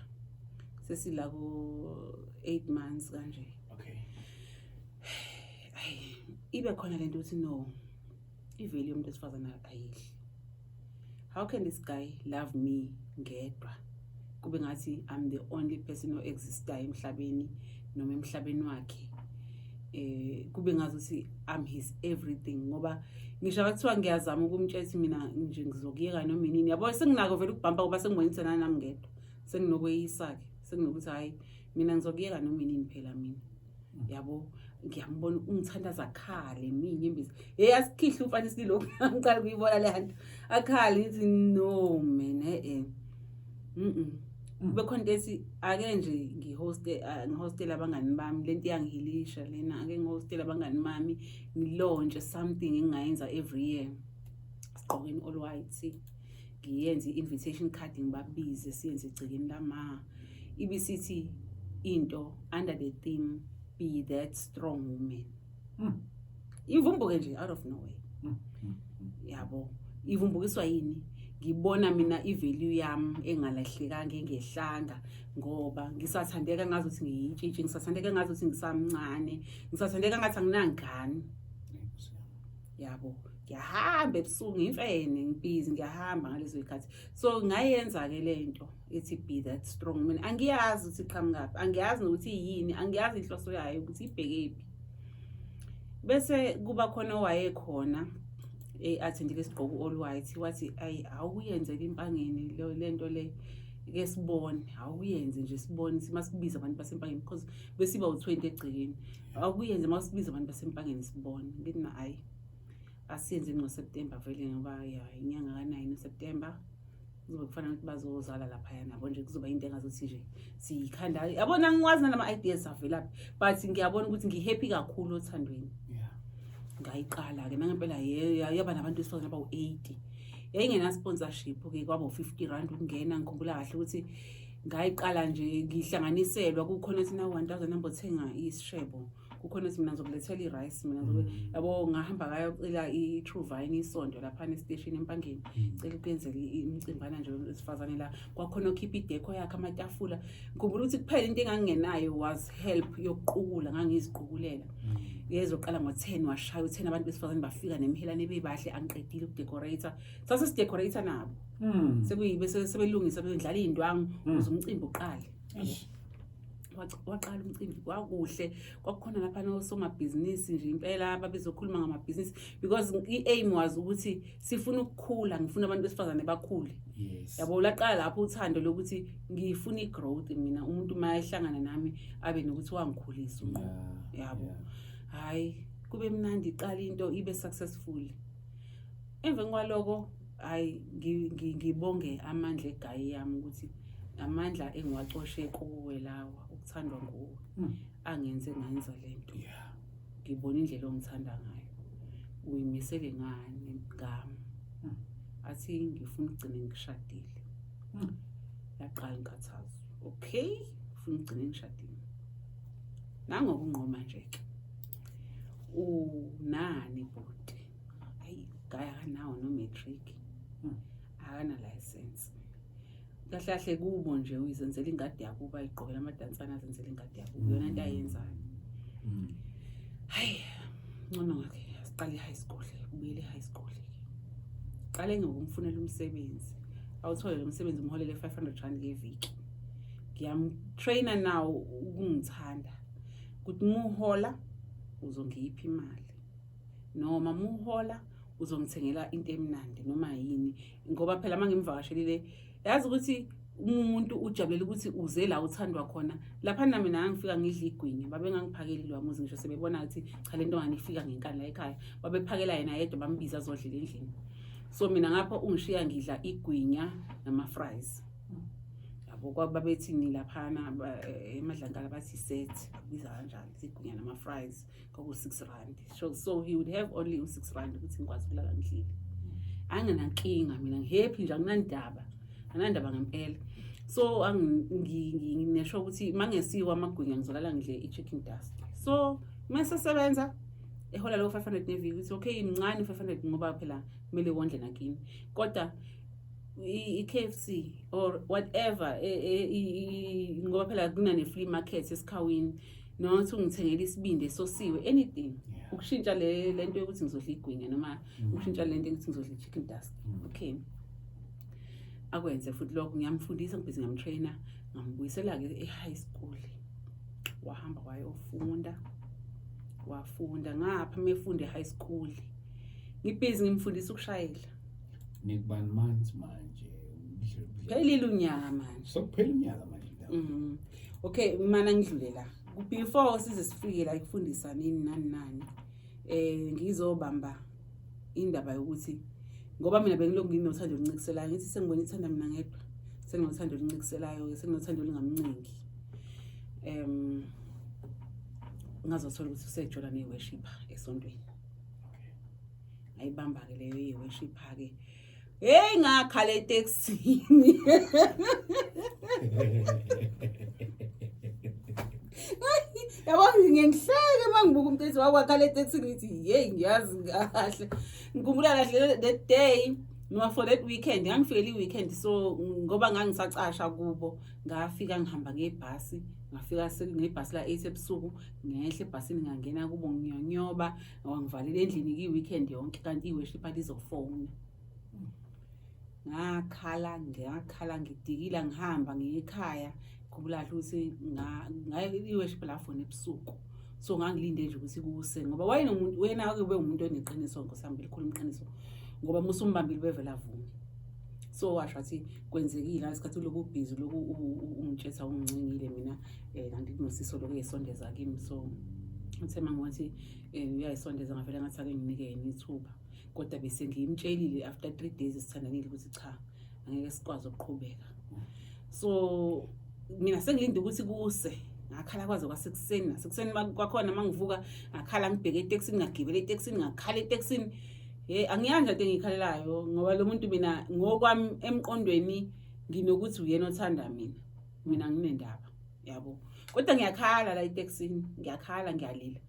sesila ku 8 months kanje. Ayi, ibe khona lento ukuthi no, i-value yomuntu wesifazane ayidli. How can this guy love me ngedwa, kube ngathi I'm the only person o-existayo emhlabeni noma emhlabeni wakhe, kube ngazuthi I'm his everything? Ngoba ngisho kuthiwa ngiyazama ukumtshela ukuthi mina nje ngizokuyeka noma inini, yabo, senginako vele ukubhampa, ngoba sengibona ukuthi nami ngedwa senginokweyisa-ke, senginokuthi hhayi, mina ngizokuyeka noma inini phela mina, yabo. Ngiyambona ungithandaza, akhale mina inyembezi, hey, asikhihle umfana isililo. Ngiqala ukuyibona le nto, akhale. Ngithi no man, eh kube khona into ethi ake nje ngihoste, ngihostele abangani bami. Lento iyangihilisha lena, ake ngihostele abangani bami, ngi-launche something engingayenza every year, sigqokeni all white, ngiyenze i-invitation card, ngibabize, siyenze egcekeni lama. Ibisithi into under the theme "Be that strong woman". Ivumbuke nje out of nowhere. Yabo, ivumbukiswa yini? Ngibona mina i-value yami engalahlekanga, engehlanga, ngoba ngisathandeka ngazuthi ngiyitshitshi, ngisathandeka ngazuthi ngisamncane, ngisathandeka ngathi anginangane, yabo. Ngiyahamba ebusuku, ngimfene, ngibhizi, ngiyahamba ngalezo zikhathi. So ngayenza-ke le nto ethi "Be that strong woman". Angiyazi ukuthi iqhamukaphi, angiyazi nokuthi yini, angiyazi inhloso yayo ukuthi ibhekephi. Bese kuba khona owayekhona e-attendile isigqoko all white, wathi ayi, awuyenzele impangeni lento le, ke sibone, awuyenze nje sibone, masibiza abantu basempangeni, because besiba u-20 egcekeni. Awuyenze, masibiza abantu basempangeni sibone. Ngithi na, hayi, asiyenze ngoSeptember vele, ngoba ya inyanga ka-9 uSeptember, kuzobe kufana nokuthi bazozala laphaya nabo nje, kuzoba into engazuthi nje siyikhanda, yabona. Angikwazi nalama-ideas avelaphi, but ngiyabona ukuthi ngi-happy kakhulu othandweni. Ngayiqala-ke nangempela, yaba nabantu besifazane abawu-80. Yayingena-sponsorship-ke, kwaba u-R50 ukungena. Ngikhumbula kahle ukuthi ngayiqala nje ngihlanganiselwa, kukhona ethi na 1000 hamba othenga isishebo, kukhona ethi mina ngizokulethela i-rice, mina ngizobe, yabo. Ngahamba ngayocela i-True Vine, isonto laphana esiteshini eMpangeni, cela ukuyenzela imicimbana nje wesifazane la. Kwakhona okhipha i-decor yakhe, amatafula. Ngikhumbula ukuthi kuphela into engangingenayo was help yokuqukula, ngangiziqukulela. Yezoqala ngo-10, washaya u-10, abantu besifazane bafika nemihelane, bebahle. Angiqedile ukudecorate, sase sidecorate nabo, sekuyibe sebelungisa, bendlala iy'ndwangu ukuze umcimbi uqale. Eish. Waqala umcimbi, kwakuhle, kwakukhona laphana osomabhizinisi nje impela babezokhuluma ngamabhizinisi, because i-aim was ukuthi sifuna ukukhula, ngifuna abantu besifazane bakhule. Yabo, laqala lapho uthando lokuthi ngifuna i-growth mina, umuntu uma ehlangana nami abe nokuthi wangikhulisa unqo. Yabo. Hhayi, kube mnandi, iqala into ibe successful. Emveni kwaloko, hhayi, ngibonge amandla egayi yami, ukuthi amandla engiwacoshe kuwe lawa, ukuthandwa nguwe, angenze ngayenza lento. Ngibona indlela ongithanda ngayo, uyimisele ngani ngami? Athi ngifuna ukugcina ngishadile. Yaqala inkathazo. Okay, ngifuna ukugcina ngishadile. Nangokunqoma nje ke, unani bhuti? Hayi, gaya akanawo no-matric, akana license. Kahle kahle kubo nje uyizenzela ingadi yakubo, ayigqokela amadansana, azenzela ingadi yakubo, iyona nto ayenzayo. Hayi, ngcono ngakhe siqale i-high school, ubuyele e-high school. Qale ngokumfunela umsebenzi, awuthole lo msebenzi, umholele R500 ngeviki. Ngiyamtraina now ukungithanda, ukuthi muhola uzongipha imali, noma muhola uzongithengela into emnandi noma yini, ngoba phela uma ngimvakashelile, yazi ukuthi Umuntu ujabulela ukuthi uze la uthandwa khona. Laphana mina ngangifika ngidla igwinya, babengangiphakeli lowa muzi ngisho sebebona ukuthi cha le ntongane ifika ngenkani la ekhaya. Babephakela yena yedwa bambiza azodlela endlini. So mina ngapha ungishiya ngidla igwinya nama-fries. Yabo kwababethini laphana emadlankala bathi set, bakubiza kanjalo, igwinya nama-fries. Kwaku-6 rand. So he would have only u-6 rand ukuthi ngikwazi ukulala ngidlile. Anginankinga mina, ngi-happy nje, anginandaba. Anginandaba ngempela. So nginesho ukuthi mangesiwa amagwinya ngizolala ngidle i-chicken dust. So mase sebenza ehola lo 500 neviki ukuthi okay mncane 500 ngoba phela kumele wondle nakini. Kodwa i-KFC or whatever ngoba phela kunane flea market esikhawini nokuthi ungithengele isibindi esosiwe anything ukushintsha le lento yokuthi ngizodla igwinya noma ukushintsha lento yokuthi ngizodla i-chicken dust. Okay, akwenze futhi lokho. Ngiyamfundisa, ngibhizi ngiyamtrainer, ngambuyisela-ke e-high school, wahamba wayofunda, wafunda ngapha. Mefunda e-high school ngibhizi ngimfundisa ukushayela. Nikubani months manje? Phelile unyaka manje. Sokuphela unyaka manje. Okay, mana ngidlule la before size sifike la ikufundisa nini nani nani, ngizobamba indaba yokuthi ngoba mina bengilokhu nginothando oluncikiselayo, ngithi sengibona ithanda mina ngedwa, senginothando oluncikiselayo, senginothando olungamncengi. Ngazothola ukuthi usejola ne-worshipper esontweni. Ngayibamba-ke leyo ye-worshipper-ke. Hey, ngakhala etekisini. Yabo ngihleke uma ngibuka umuntu ethi wakwakhala etekisini, ngithi hey, ngiyazi kahle. Ngikhumbula kahle that day noma for that weekend, ngangifikele i-weekend, so ngoba ngangisacasha kubo, ngafika ngihamba ngebhasi, ngafika ngebhasi la 8 ebusuku, ngehle ebhasini ngangena kubo ngiyonyoba, wangivalela endlini ki-weekend yonke, kanti i-worshipper lizofona. Ngakhala, ngakhala ngidikila, ngihamba ngiye ekhaya. Khumbula kahle ukuthi i-worshipper lafona ebusuku, so ngangilinde nje ukuthi kuse, ngoba wayenomuntu wena ube umuntu oneqiniso, Nkosi yami, belikhuluma iqiniso, ngoba musumbambile bevele avume. So washo wathi kwenzekile ngesikhathi uloku ubhizi uloku ungitshetha ungincengile mina, kanti kunosiso lokhu eyisondeza kimi. So uthe mangiwathi uyayisondeza, ngavele ngathi ake nginike yena ithuba, kodwa bese ngimtshelile after 3 days sithandanile ukuthi cha, angeke sikwazi ukuqhubeka. So mina sengilinde ukuthi kuse, ngakhala kwaze kwasekuseni, nasekuseni kwakhona mangivuka ngakhala, ngibheke etekisini, ngagibela etekisini, ngakhala etekisini. Hey, angiyanja into engiyikhalelayo, ngoba lo muntu mina ngokwami emqondweni nginokuthi uyena othanda mina, mina nginendaba yabo, kodwa ngiyakhala la etekisini, ngiyakhala, ngiyalila.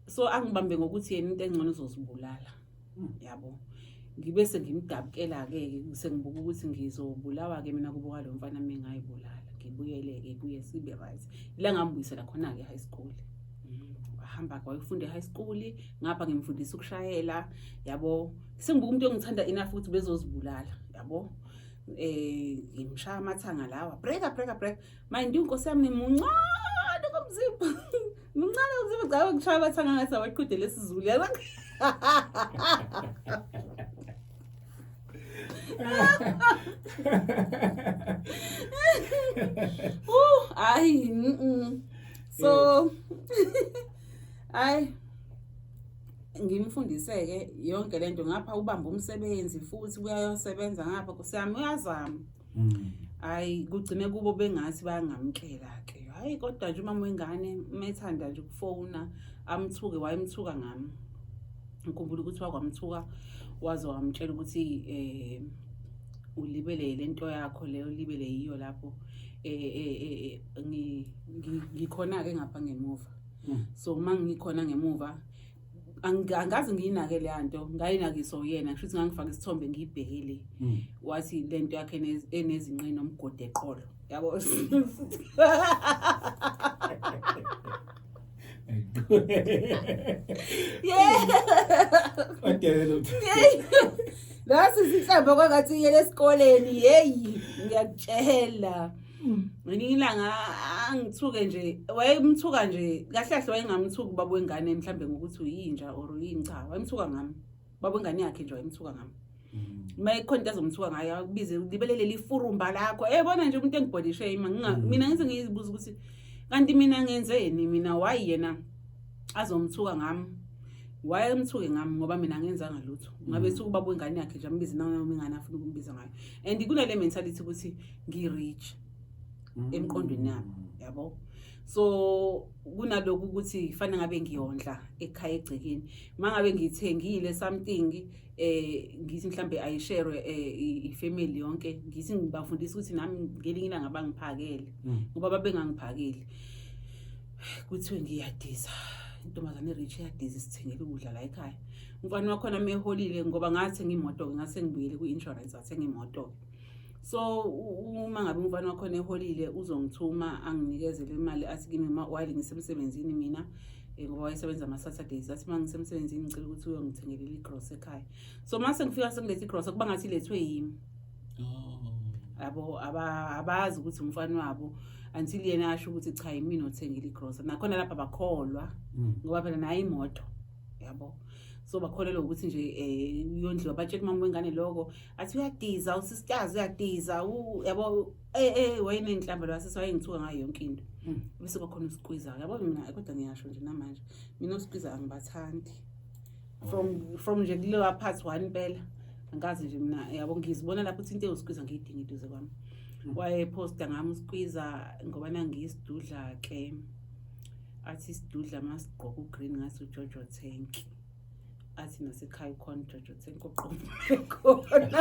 So angibambe ngokuthi yena into engcono uzozibulala, yabo. Ngibe sengimdabukela-ke, sengibuka ukuthi ngizobulawa-ke mina kubo kwalo mfana mengayibulala, ngibuyele-ke kuye sibe right. Ila ngambuyisela khona-ke high school, wahamba-ke wayofunda e-high school, ngapha ngimfundisa ukushayela, yabo. Sengibuka umuntu ongithanda enough ukuthi bezozibulala, yabo. Ngimshaya amathanga lawa, breka breka breka, mind you, Nkosi yami, muncane komzimba, muncane komzimba, cha, ngishaya amathanga ngathi awaqhude lesizulu, yabo. Hayi. So hayi, ngimfundise-ke yonke lento, ngapha ubamba umsebenzi futhi uyayosebenza ngapha, Nkosi yami, uyazama. Hayi, kugcine kubo bengathi bayangamkela-ke. Hhayi, kodwa nje umama wengane methanda nje ukufona amthuke, wayemthuka ngami. Ngikhumbula ukuthi wakwamthuka waze wamtshela ukuthi ulibele lento yakho leyo, ulibele yiyo lapho, ngikhona-ke ngapha ngemuva. So uma ngikhona ngemuva angaze ngiyinake leya nto, ngayinakiswa uyena, kusho ukuthi ngangifaka isithombe ngiyibhekile. Wathi lento yakhe enezinqe nomgodi eqolo, yabo. Yeah. Lasi sihlamba kwangathi iyele esikoleni, yeyi, ngiyakutshela. Ngelinye ilanga angithuke nje, wayemthuka nje kahle kahle, wayengamthuki ubaba wengane mhlambe ngokuthi uyinja or uyini, cha, wayemthuka ngami. Baba wengane yakhe nje wayemthuka ngami. Uma ikhona into azomthuka ngayo akubize ulibelele lifurumba lakho. Bona nje umuntu engibody shame mina ngize ngizibuza ukuthi kanti mina ngenzeni mina, why yena azomthuka ngami, why emthuke ngami ngoba mina angenzanga lutho. Ngabe suku ubaba wengane yakhe nje ambize noma ingane afuna ukumbiza ngayo. And kunale mentality ukuthi ngi-rich emqondweni yami, yabo. So kunalokhu ukuthi fanele ngabe ngiyondla ekhaya egcekeni, mangabe ngithengile something ngithi mhlambe ayishare ifamily yonke, ngithi ngibafundisa ukuthi nami ngelinye ilanga bangiphakele ngoba babengangiphakeli. Kuthiwe ngiyadiza, intombazane rich iyadiza, isithengele ukudla la ekhaya. Umfana wakhona meholile ngoba ngathenga imoto-ke, ngase ngibuyele kwi-insurance ngathenga imoto-ke. So uma ngabe umfana wakhona eholile uzongithuma anginikezele imali, athi kimi while ngisemsebenzini mina, ngoba wayesebenza ama-Saturdays, athi uma ngisemsebenzini ngicela ukuthi uyongithengelela igrosa ekhaya. So uma sengifika sengilethe igrosa kuba ngathi ilethwe yimi. Yabo, abazi ukuthi umfana wabo until yena asho ukuthi cha yimina othengile igrosa. Nakhona lapha bakholwa ngoba phela nayo imoto, yabo. So bakholelwa ukuthi nje uyondliwa, batshela umama wengane lokho, athi uyadiza usisitazi, uyadiza, yabo. Wayenenhlamba lo wasisi, wayengithuka ngayo yonke into. Bese kwakhona usikwiza, yabo. Mina kodwa ngiyasho nje namanje, mina usikwiza angibathandi from nje kulewa part 1 impela angikaze nje mina, yabo, ngizibona lapho ukuthi into ewusikwiza ngiyidinga eduze kwami. Wayeposta ngami usikwiza ngoba nangiyisidudla ke, athi isidudla masigqoka ugreen ngathi uJojo Tank, athi nasekhaya ukhona uJojo Tank oqomile khona,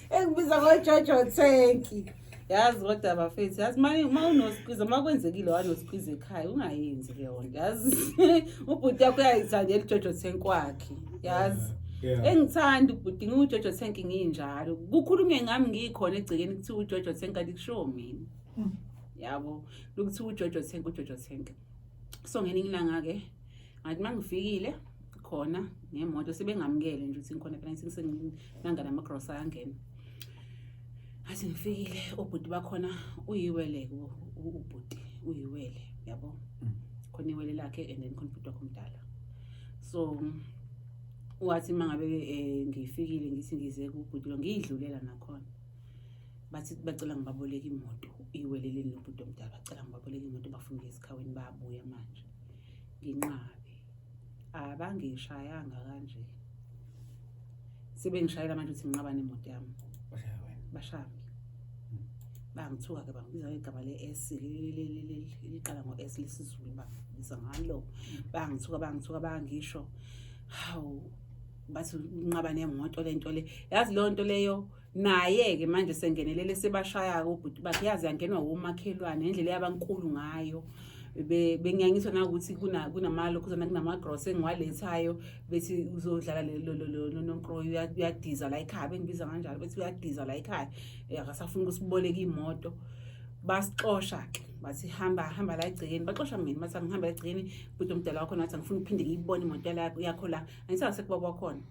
engibiza ngoJojo Tank. Yazi kodwa bafethu, yazi uma unosikwiza, uma kwenzekile wanosikwiza ekhaya, ungayenzi leyo nto. Yazi ubhuti yakho uyayithandela uJojo Tank wakhe, yazi. Engithanda ubhuti ngiwuJojo Tank nginjalo, kukhulunywe ngami ngikhona egcekeni kuthiwa uJojo Tank, kanti kushiwo mina, yabo, lokuthiwa uJojo Tank, uJojo Tank. So ngelinye ilanga-ke ngathi uma ngifikile khona ngemoto sebengamukele nje ukuthi ngikhona phela, ngithi senginanga namagrosa ayangena. Ngathi ngifikile obhuti bakhona, uyiwele ubhuti, uyiwele, yabo, khona iwele lakhe and then khona ubhuti wakhe omdala. So wathi uma ngabe ngifikile ngithi ngize kubhuti lo, ngiyidlulela nakhona, bathi bacela ngibaboleke imoto, iwele leli nobhuti omdala, bacela ngibaboleke imoto bafuna ukuya esikhawini, bayabuya manje. Nginqabe, abangishayanga kanje, sebengishayela manje ukuthi nginqaba nemoto yami, bashaya mina, bangithuka-ke, bangibiza ngegama le-S liqala ngo-S lesiZulu, bangibiza ngalo, bangithuka, bangithuka, bangisho hawu, bathi unqaba nemoto le nto le. Yazi leyo nto leyo naye-ke manje sengenelele sebashaya-ke ubhuti bakhe, yazi yangenwa womakhelwane ngendlela yabankulu ngayo. Bengiyangiswa nakuthi kunamalokhuzana kunamagrosa engiwalethayo, bethi uzodlala lo nonkroyi uyadiza la ekhaya, bengibiza kanjalo, bethi uyadiza la ekhaya, akasafuni ukusiboleka imoto. Basixosha-ke, bathi hamba hamba la egcekeni, baxosha mina, bathi angihamba egcekeni. Ubhuti omdala wakhona wathi angifuni ukuphinde ngiyibone imoto yakho la, angithi asekubaba wakhona.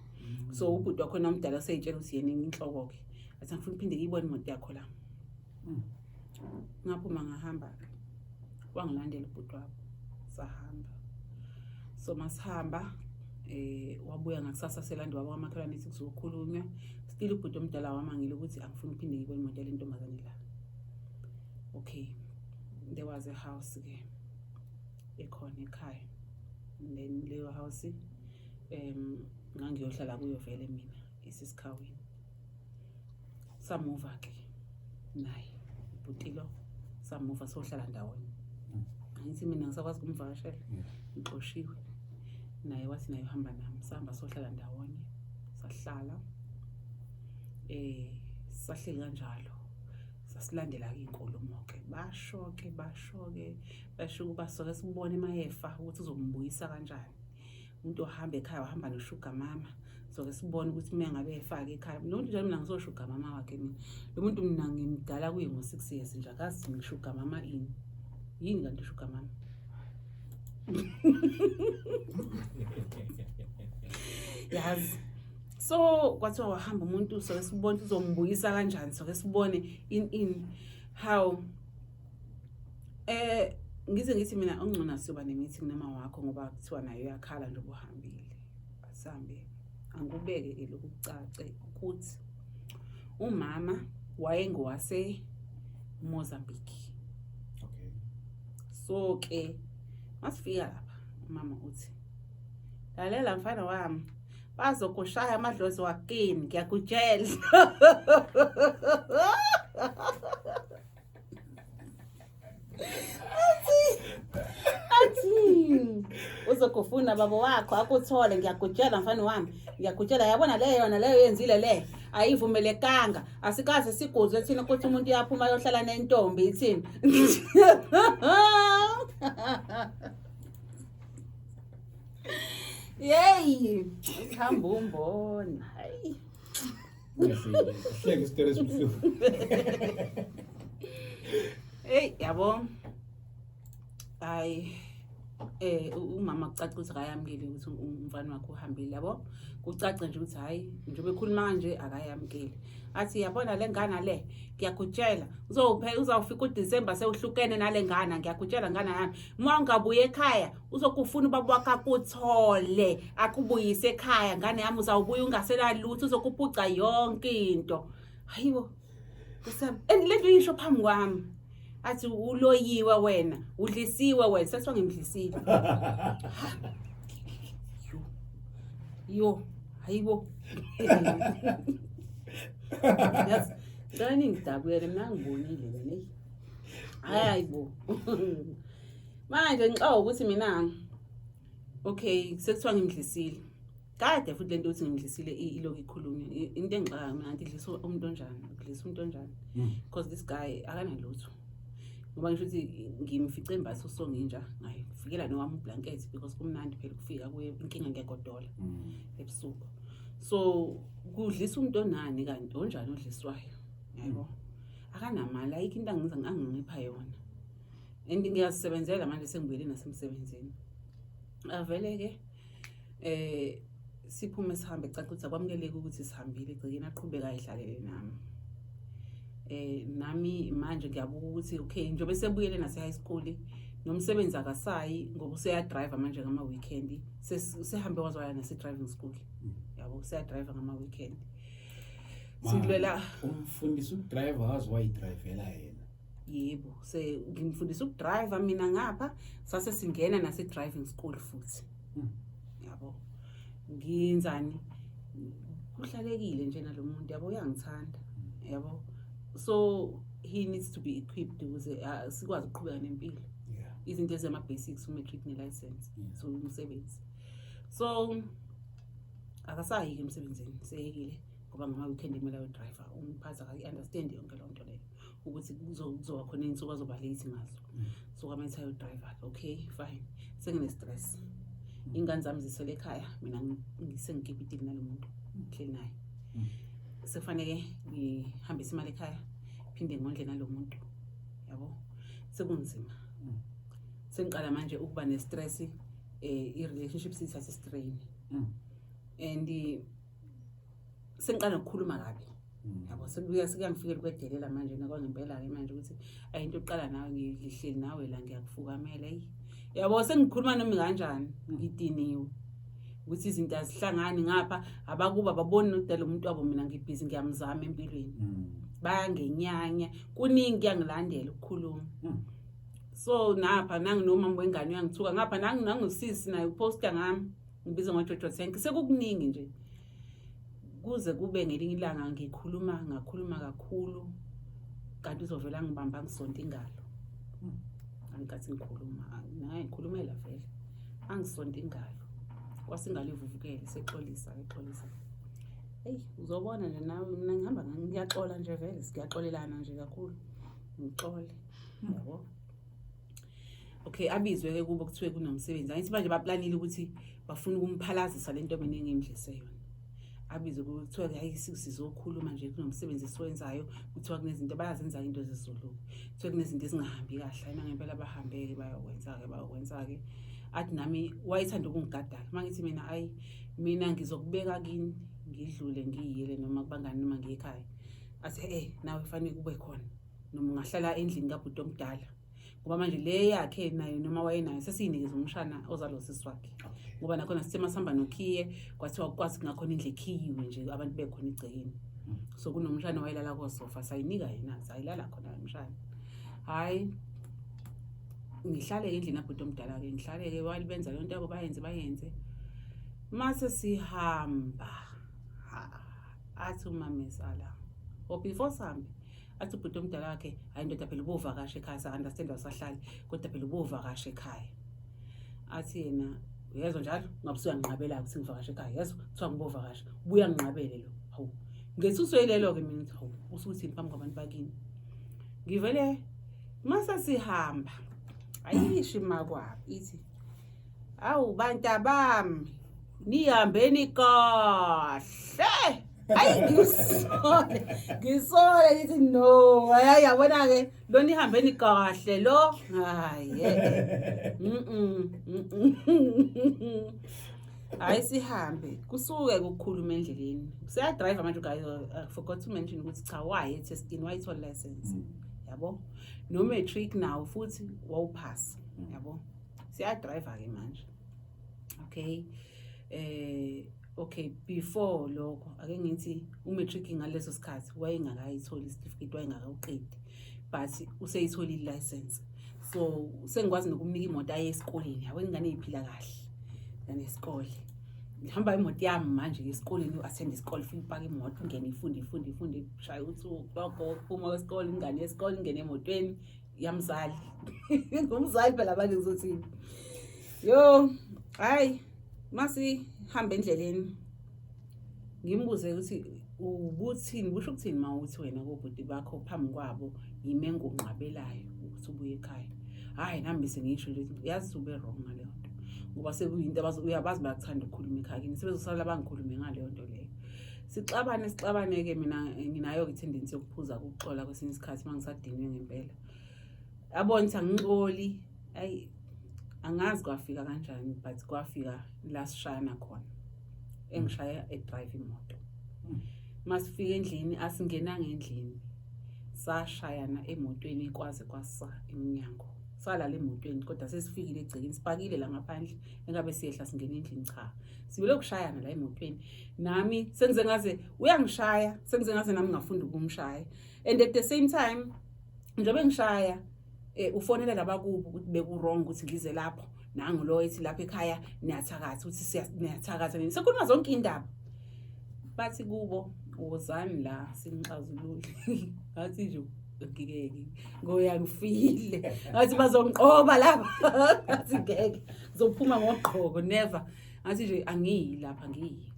So ubhuti wakhona omdala useyitshela ukuthi yena inhloko-ke, athi angifuni ukuphinde ngiyibone imoto yakho la. Ngaphuma ngahamba-ke, wangilandela ubhuti wabo, sahamba. So masihamba wabuya ngakusasa selanda wabo kwamakhelwane ethi kuzokhulunywa. Still ubhuti omdala wamangile ukuthi angifuni ukuphinde ngibone imoto yale ntombazane la. Okay, there was a house ke ekhona ekhaya, and then leyo house ngangiyohlala kuyo vele mina isisikhawini. Samuva ke naye ubhuti lo, samuva sohlala ndawonye. Angithi mina ngisakwazi ukumvakashela, ngixoshiwe. Naye wathi naye uhamba nami, sahamba sohlala ndawonye, sahlala sahleli kanjalo. Sasilandela-ke iy'nkulumo-ke, basho-ke basho-ke basho ukuba soke sibone mayefa ukuthi uzombuyisa kanjani umuntu ohamba ekhaya, wahamba noshuga mama. Soke sibone ukuthi uma ngabe efake ekhaya lo muntu njalo, mina ngisoshuga mama wakhe mina lo muntu, mina ngimdala kuye ngo-6 years nje, akazi ngishuga mama ini yini kanti ushuga mama. Yazi, so kwathiwa wahamba umuntu, soke sibone uzombuyisa kanjani, soke sibone in how ngize ngithi mina ongcono siyoba ne-meeting nama wakho, ngoba kuthiwa naye uyakhala nje ubuhambile. Sihambe angikubeke ke lokhu kucace ukuthi umama wayengowase Mozambique. Okay. So ke masifika lapha umama uthi lalela mfana wami bazokushaya amadlozi wakini ngiyakutshela. Athi uzokufuna baba wakho akuthole ngiyakutshela mfana wami ngiyakutshela yabona leyo yona leyo yenzile le ayivumelekanga asikaze siguzwe thina ukuthi umuntu uyaphuma ayohlala nentombi ithini. Yeyi hamba umbona hayi. Hleke isitori esibuhlungu. Hey yabo. Hayi umama kucaca ukuthi akayamukeli ukuthi umfana wakhe uhambile yabo. Kucaca nje ukuthi hayi njengoba ekhuluma kanje akayamukeli. Athi yabona le ngane le ngiyakutshela uzowuphela uzawufika uDecember sewuhlukene nale ngane ngiyakutshela ngane yami. Uma ungabuye ekhaya uzokufuna ubaba wakho akuthole akubuyise ekhaya ngane yami uzawubuya ungasenalutho uzokuphuca yonke into. Hayibo. Kusami and lento uyisho phambi kwami. Athi uloyiwe wena, udlisiwe wena, seswa ngimdlisile. Yo. Yo, hayibo. Yazi, ngicela ningidabukele mina ngibonile mina eyi. Hayi bo. Manje ngixoxa ukuthi mina okay sekuthiwa ngimdlisile. Kade futhi lento ukuthi ngimdlisile ilokhu ikhulunywa. Into engixakayo mina ngathi idlisa umuntu onjani, udlisa umuntu onjani. Because this guy akanalutho. Ngoba ngisho ukuthi ngimfice embatha usonginja, ngayifikela nowami ublanket because kumnandi phela ukufika kuye inkinga ngiyagodola ebusuku. So kudlisa umuntu onani kanti onjani odliswayo. Yabo. Akanamali ayikho into angiza angingipha yona. And ngiyazisebenzela manje sengibuyele nasemsebenzini. Avele ke siphume sihambe caca ukuthi akwamukeleki ukuthi sihambile egcekeni aqhubeka ayihlalele nami. Nami manje ngiyabuka ukuthi okay njengoba sebuyele nase high school nomsebenzi akasayi ngoba useya drive manje ngama weekend sehambe wazwaya nase driving school. Yabo useya drive ngama weekend. Silwela umfundisi ukudrive wazi wayidrivela yena. Yebo, se ngimfundisa ukudrive mina ngapha sase singena nase driving school futhi. Yabo. Ngiyenzani? Kuhlalekile nje nalomuntu yabo uyangithanda. Yabo. So he needs to be equipped ukuze sikwazi ukuqhubeka nempilo. Izinto ezama basics umatric ne license. So umsebenzi. So akasayi emsebenzini seyekile ngoba ngama weekend kumele ayo driver umphathi akayi understand yonke lonto leyo ukuthi kuzoba khona insuku azoba late ngazo. So kwamele ayo driver. Okay, fine. Sengine stress. Ingane zami zisele ekhaya mina ngisengikipitile nalomuntu ngihleli naye. Sekufanele ngihambise imali ekhaya phinde ngondle nalomuntu. Yabo. Sekunzima. Sengiqala manje ukuba ne stress i relationship sithatha strain. And sengiqala ukukhuluma kabi. Yabo sekuya sekuyangifikela ukwedelela manje nakwangempela ke manje ukuthi ayinto oqala nawe ngihleli nawe la ngiyakufukamela eyi. Yabo sengikhuluma noma kanjani ngidiniwe. Ukuthi izinto azihlangani ngapha abakuba baboni nokudala umuntu wabo mina ngibhizi ngiyamzama empilweni. Bayangenyanya kuningi kuyangilandela ukukhuluma. So napha nanginomama wengane uyangithuka ngapha nangusisi naye uposta ngami ngibiza ngoJojo Tank sekukuningi nje. Kuze kube ngelinye ilanga ngikhuluma ngakhuluma kakhulu kanti uzovela ngibamba ngisonta ingalo. Angikathi ngikhuluma naye ngikhulumela vele angisonta ingalo. Kwasingalo ivuvukele sexolisa exolisa. Hey uzobona nje nawe mina ngihamba ngiyaxola nje vele siyaxolelana nje kakhulu. Ngixole. Yabo. Okay abizwe ke kubo kuthiwe kunomsebenzi. Angithi manje baplanile ukuthi bafuna ukumphalazisa lento mina engimdlise yona. Abizwe kubo kuthiwa hayi sizokhuluma nje kunomsebenzi esiwenzayo kuthiwa kunezinto bayazenza into zesiZulu. Kuthiwa kunezinto ezingahambi kahle ayina ngempela bahambe ke bayokwenza ke bayokwenza ke. Athi nami wayethanda ukungigadala. Mangithi mina ayi mina ngizokubeka kini ngidlule ngiyiyele noma kubangani noma ngiye ekhaya. Athi nawe fanele kube khona noma ungahlala endlini kabhuti omdala. Ngoba manje le yakhe nayo noma wayenayo sesiyinikeza umshana ozalwa usisi wakhe. Ngoba nakhona sithe masihamba nokhiye kwathiwa kwazi kungakhona indlu ekhiyiwe nje abantu bekhona egcekeni. So kunomshana wayelala kosofa sayinika yena sayilala khona umshana. Hayi ngihlale ke endlini abhuti omdala ke ngihlale ke walibenza yonke yabo bayenze bayenze. Mase sihamba athi umamezala or before sihambe athi ubhuti omdala wakhe hayi ndoda phela ubovakasha ekhaya sa-understand awusahlali kodwa phela ubovakasha ekhaya athi yena uyezwa njalo ngabe usuyanginqabela ukuthi ngivakashe ekhaya yezwa kuthiwa ngibovakasha ubuya nginqabele lo hawu ngethuso yilelo-ke mina ngithi hawu usuthini phambi kwabantu bakini ngivele mase sihamba ayisho imakwabo ithi awu bantabami nihambeni kahle ayi ngisole ngisole ngithi no hayi yabona-ke lo nihambeni kahle lo hayi hayi sihambe kusuke kukhuluma endleleni useyadrayiva manje guys I forgot to mention ukuthi cha waye ethestini wayithola license yabo no-matric nawo futhi wawuphasa yabo siyadrayiva ke manje okay okay before lokho ake ngithi umatric ngaleso sikhathi wayengakayitholi isitifiketi wayengakawuqedi but useyitholile license so sengikwazi nokumnika imoto aye esikoleni yabo ingane iphila kahle nanesikole ngihamba imoto yami manje esikoleni u-attend isikole fika upaka imoto ungene ifunde ifunde ifunde shaya u-two o'clock uphuma kwesikole ingane yesikole ingene emotweni yamzali ngumzali phela manje ngizothini yo hayi masihamba endleleni ngimbuze ukuthi ubuthini kusho ukuthini uma uthi wena kobhuti bakho phambi kwabo yime engunqabelayo ukuthi ubuye ekhaya hhayi nami bese ngisho nje yazi ube wrong ngaleyo nto ngoba sekuyinto uyabazi bayakuthanda ukukhuluma ekhaya kini sebezosala bangikhulume ngaleyo nto leyo sixabane sixabane-ke mina nginayo-ke i-tendency yokuphuza ukuxola kwesinye isikhathi uma ngisadinwe ngempela abone ukuthi angixoli ayi angazi kwafika kanjani but kwafika la sishayana khona engishaya edrive imoto masifika endlini asingenanga endlini sashayana emotweni kwaze kwasa emnyango salala emotweni kodwa sesifikile egcekeni sipakile la ngaphandle engabe siyehla singena endlini cha sibele ukushayana la emotweni nami sengize ngaze uyangishaya sengize ngaze nami ngafunda ukumshaya and at the same time njengoba engishaya ufonela labakubo ukuthi beku-wrong ukuthi ngize lapho nangu lo ethi lapha ekhaya niyathakatha ukuthi niyathakatha nini sekhuluma zonke indaba bathi kubo wozani la sinixazulule ngathi nje ngeke ngoya ngifile ngathi bazongiqoba lapha ngathi ngeke ngizophuma ngogqoko never ngathi nje angiyi lapha ngiyi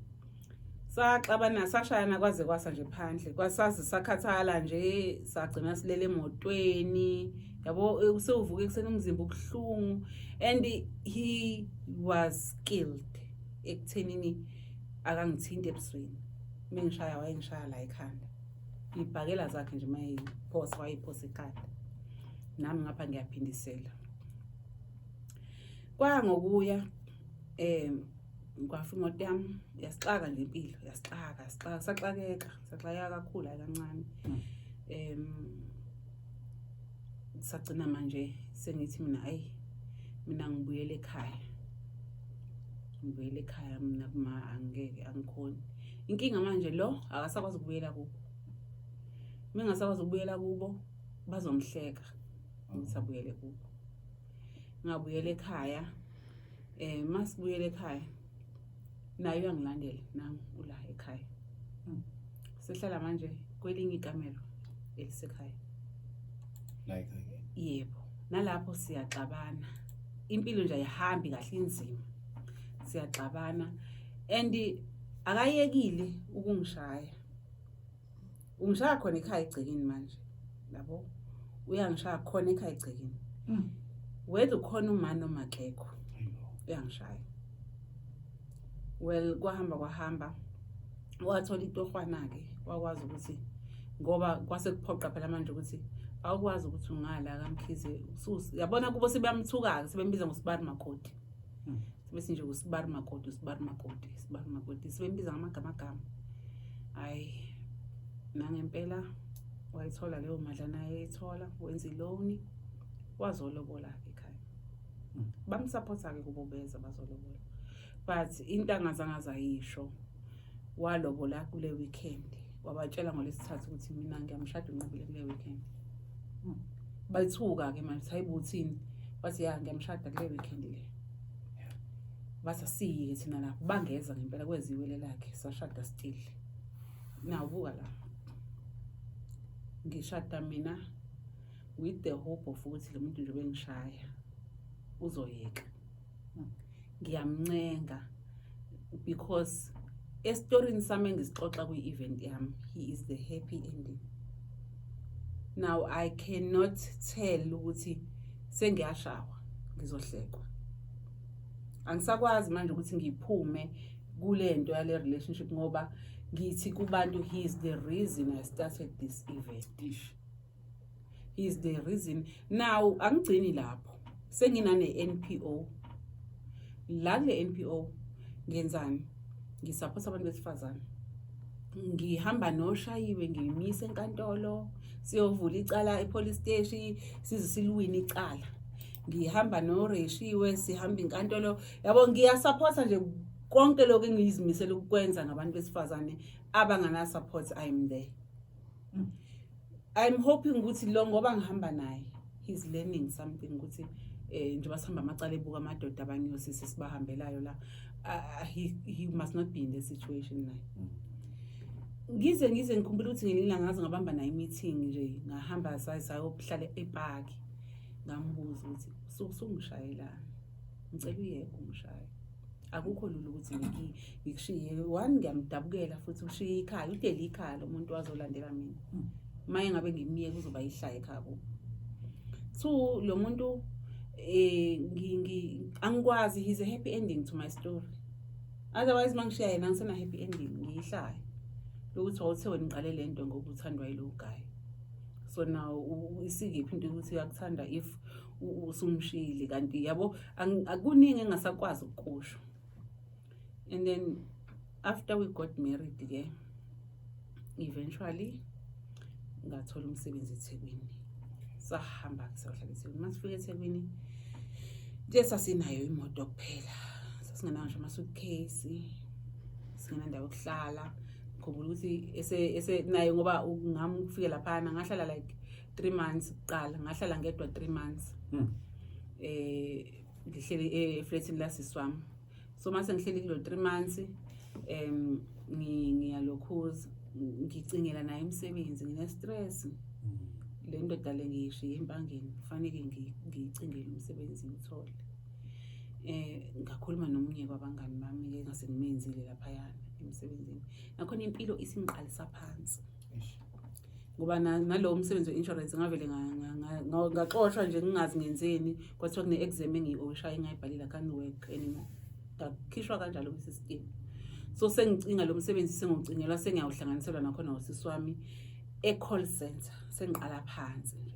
saxabana sashayana kwaze kwasa nje phandle kwasazi sakhathala nje sagcina silele emotweni yabo sewuvuka ekuseni umzimba ubuhlungu and he was skilled ekuthenini akangithinti ebusweni mengishaya wayengishaya la ekhanda ibhakela zakhe nje mayiphosa wayiphosa ekhanda nami ngapha ngiyaphindisela kwaya ngokuya kwafa imoto yami yasixaka nje impilo yasixaka sixaka saxakeka saxakeka kakhulu hayi kancane sagcina manje sengithi mina hayi mina ngibuyele ekhaya ngibuyele ekhaya mina kuma angeke angikhoni inkinga manje lo akasakwazi ukubuyela kubo mengasakwazi ukubuyela kubo bazomhleka ukuthi abuyele kubo ngabuyela ekhaya masibuyele ekhaya naye uyangilandela nami ula ekhaya sihlala manje kwelinye ikamelo elisekhaya like yebo nalapho siyaxabana impilo nje ayihambi kahle inzima siyaxabana and akayekile ukungishaya ungishaya khona ekhaya egcekeni manje yabo uyangishaya khona ekhaya egcekeni whether ukhona uma noma akekho uyangishaya well kwahamba kwahamba wathola itohwana-ke wakwazi ukuthi ngoba kwase kuphoqa phela manje ukuthi awukwazi ukuthi ungala kaMkhize yabona kubo sebeyamthuka-ke sebembiza ngosibari makoti sebesi nje usibari makoti usibari makoti usibari makoti sebembiza ngamagama agama hayi nangempela wayithola leyo madlana ayeyithola wenza iloni Wazolobola-ke ekhaya. Bamsupporta-ke kubo, beza bazolobola, but into angazange azayisho, walobola kule weekend, wabatshela ngolesithathu ukuthi mina ngiyamshada uNqobile kule weekend. Bayithuka-ke manje, hayi bo, uthini? Wathi ya, ngiyamshada kule weekend le. Bathi asiyike thina lapho, bangeza ngempela kweziwele lakhe, sashada still. Now buka la, ngishada mina with the hope of ukuthi lo muntu nje bengishaya uzoyeka. Ngiyamncenga because esitorini sami engisixoxa kwi-event yami, he is the happy ending. Now I cannot tell ukuthi sengiyashawa, ngizohlekwa. Angisakwazi manje ukuthi ngiphume kule nto yale relationship, ngoba ngithi kubantu he is the reason I started this event. Ish. He is the reason. Now angigcini lapho, senginane NPO la. Kule NPO ngenzani? Ngisupport abantu besifazane, ngihamba noshayiwe, ngiyimisa enkantolo, siyovula icala e-police station, size siluwine icala. Ngihamba noreshiwe, sihamba inkantolo, yabo. Ngiyasupporta nje konke lokho engiyizimisela ukukwenza ngabantu besifazane abangana support. I'm there. I'm hoping ukuthi lo, ngoba ngihamba naye, he's learning something, ukuthi njengoba sihamba amacala ebuka amadoda abanye osisi sibahambelayo la, he must not be in the situation naye. Ngize ngikhumbula ukuthi ngelinye ilanga ngaze ngabamba naye i-meeting nje, ngahamba sayohlala epaki, ngambuza ukuthi usungishayelani, ngicela uyeke ungishaya, akukho lula ukuthi ngikushiye. One, ngiyamdabukela futhi ushiye ikhaya, udele ikhaya lo muntu wazolandela mina. Maye ngabe ngimiyeke uzoba ihlaya ekhaya kubo. Two, lo muntu angikwazi, he's a happy ending to my story, otherwise mangishiya yena angisena happy ending, ngiyihlaya lokuthi wawuthe wena ngiqale lento ngoba uthandwa yilo guy. So now isikiphi into yokuthi uyakuthanda if usumshiyile? Kanti yabo, akuningi engasakwazi ukukusho. And then after we got married ke, eventually ngathola umsebenzi eThekwini, sahamba ke sayohlala eThekwini. Masifika eThekwini nje sasinayo imoto kuphela, sasingenayo ngisho ama-suitcase, singenandawo yokuhlala. Ngikhumbula ukuthi ese naye, ngoba ngami ukufike laphana ngahlala like 3 months kuqala, ngahlala ngedwa 3 months. Ngihleli eflatini lasisi wami. So mase ngihleli kulo 3 months, ngiyalokhuza, ngicingela naye umsebenzi, ngine stress. Le ndoda le ngiyishiye empangeni, kufanele ngiyicingele umsebenzi ngithole. Ngakhuluma nomunye kwabangani bami ke ngase ngimenzile laphayana emsebenzini, nakhona impilo isingiqalisa phansi. Eish. Ngoba nalowo msebenzi we-insurance ngavele ngaxoshwa nje, ngingazi ngenzeni. Kwathiwa kune-exam engiyi-oshayo engayibhalile, I can't work anymore, ngakhishwa kanjalo kwi-system. So sengicinga lo msebenzi, sengiwucingelwa, sengiyawuhlanganiselwa nakhona usisi wami e-call center, sengiqala phansi nje.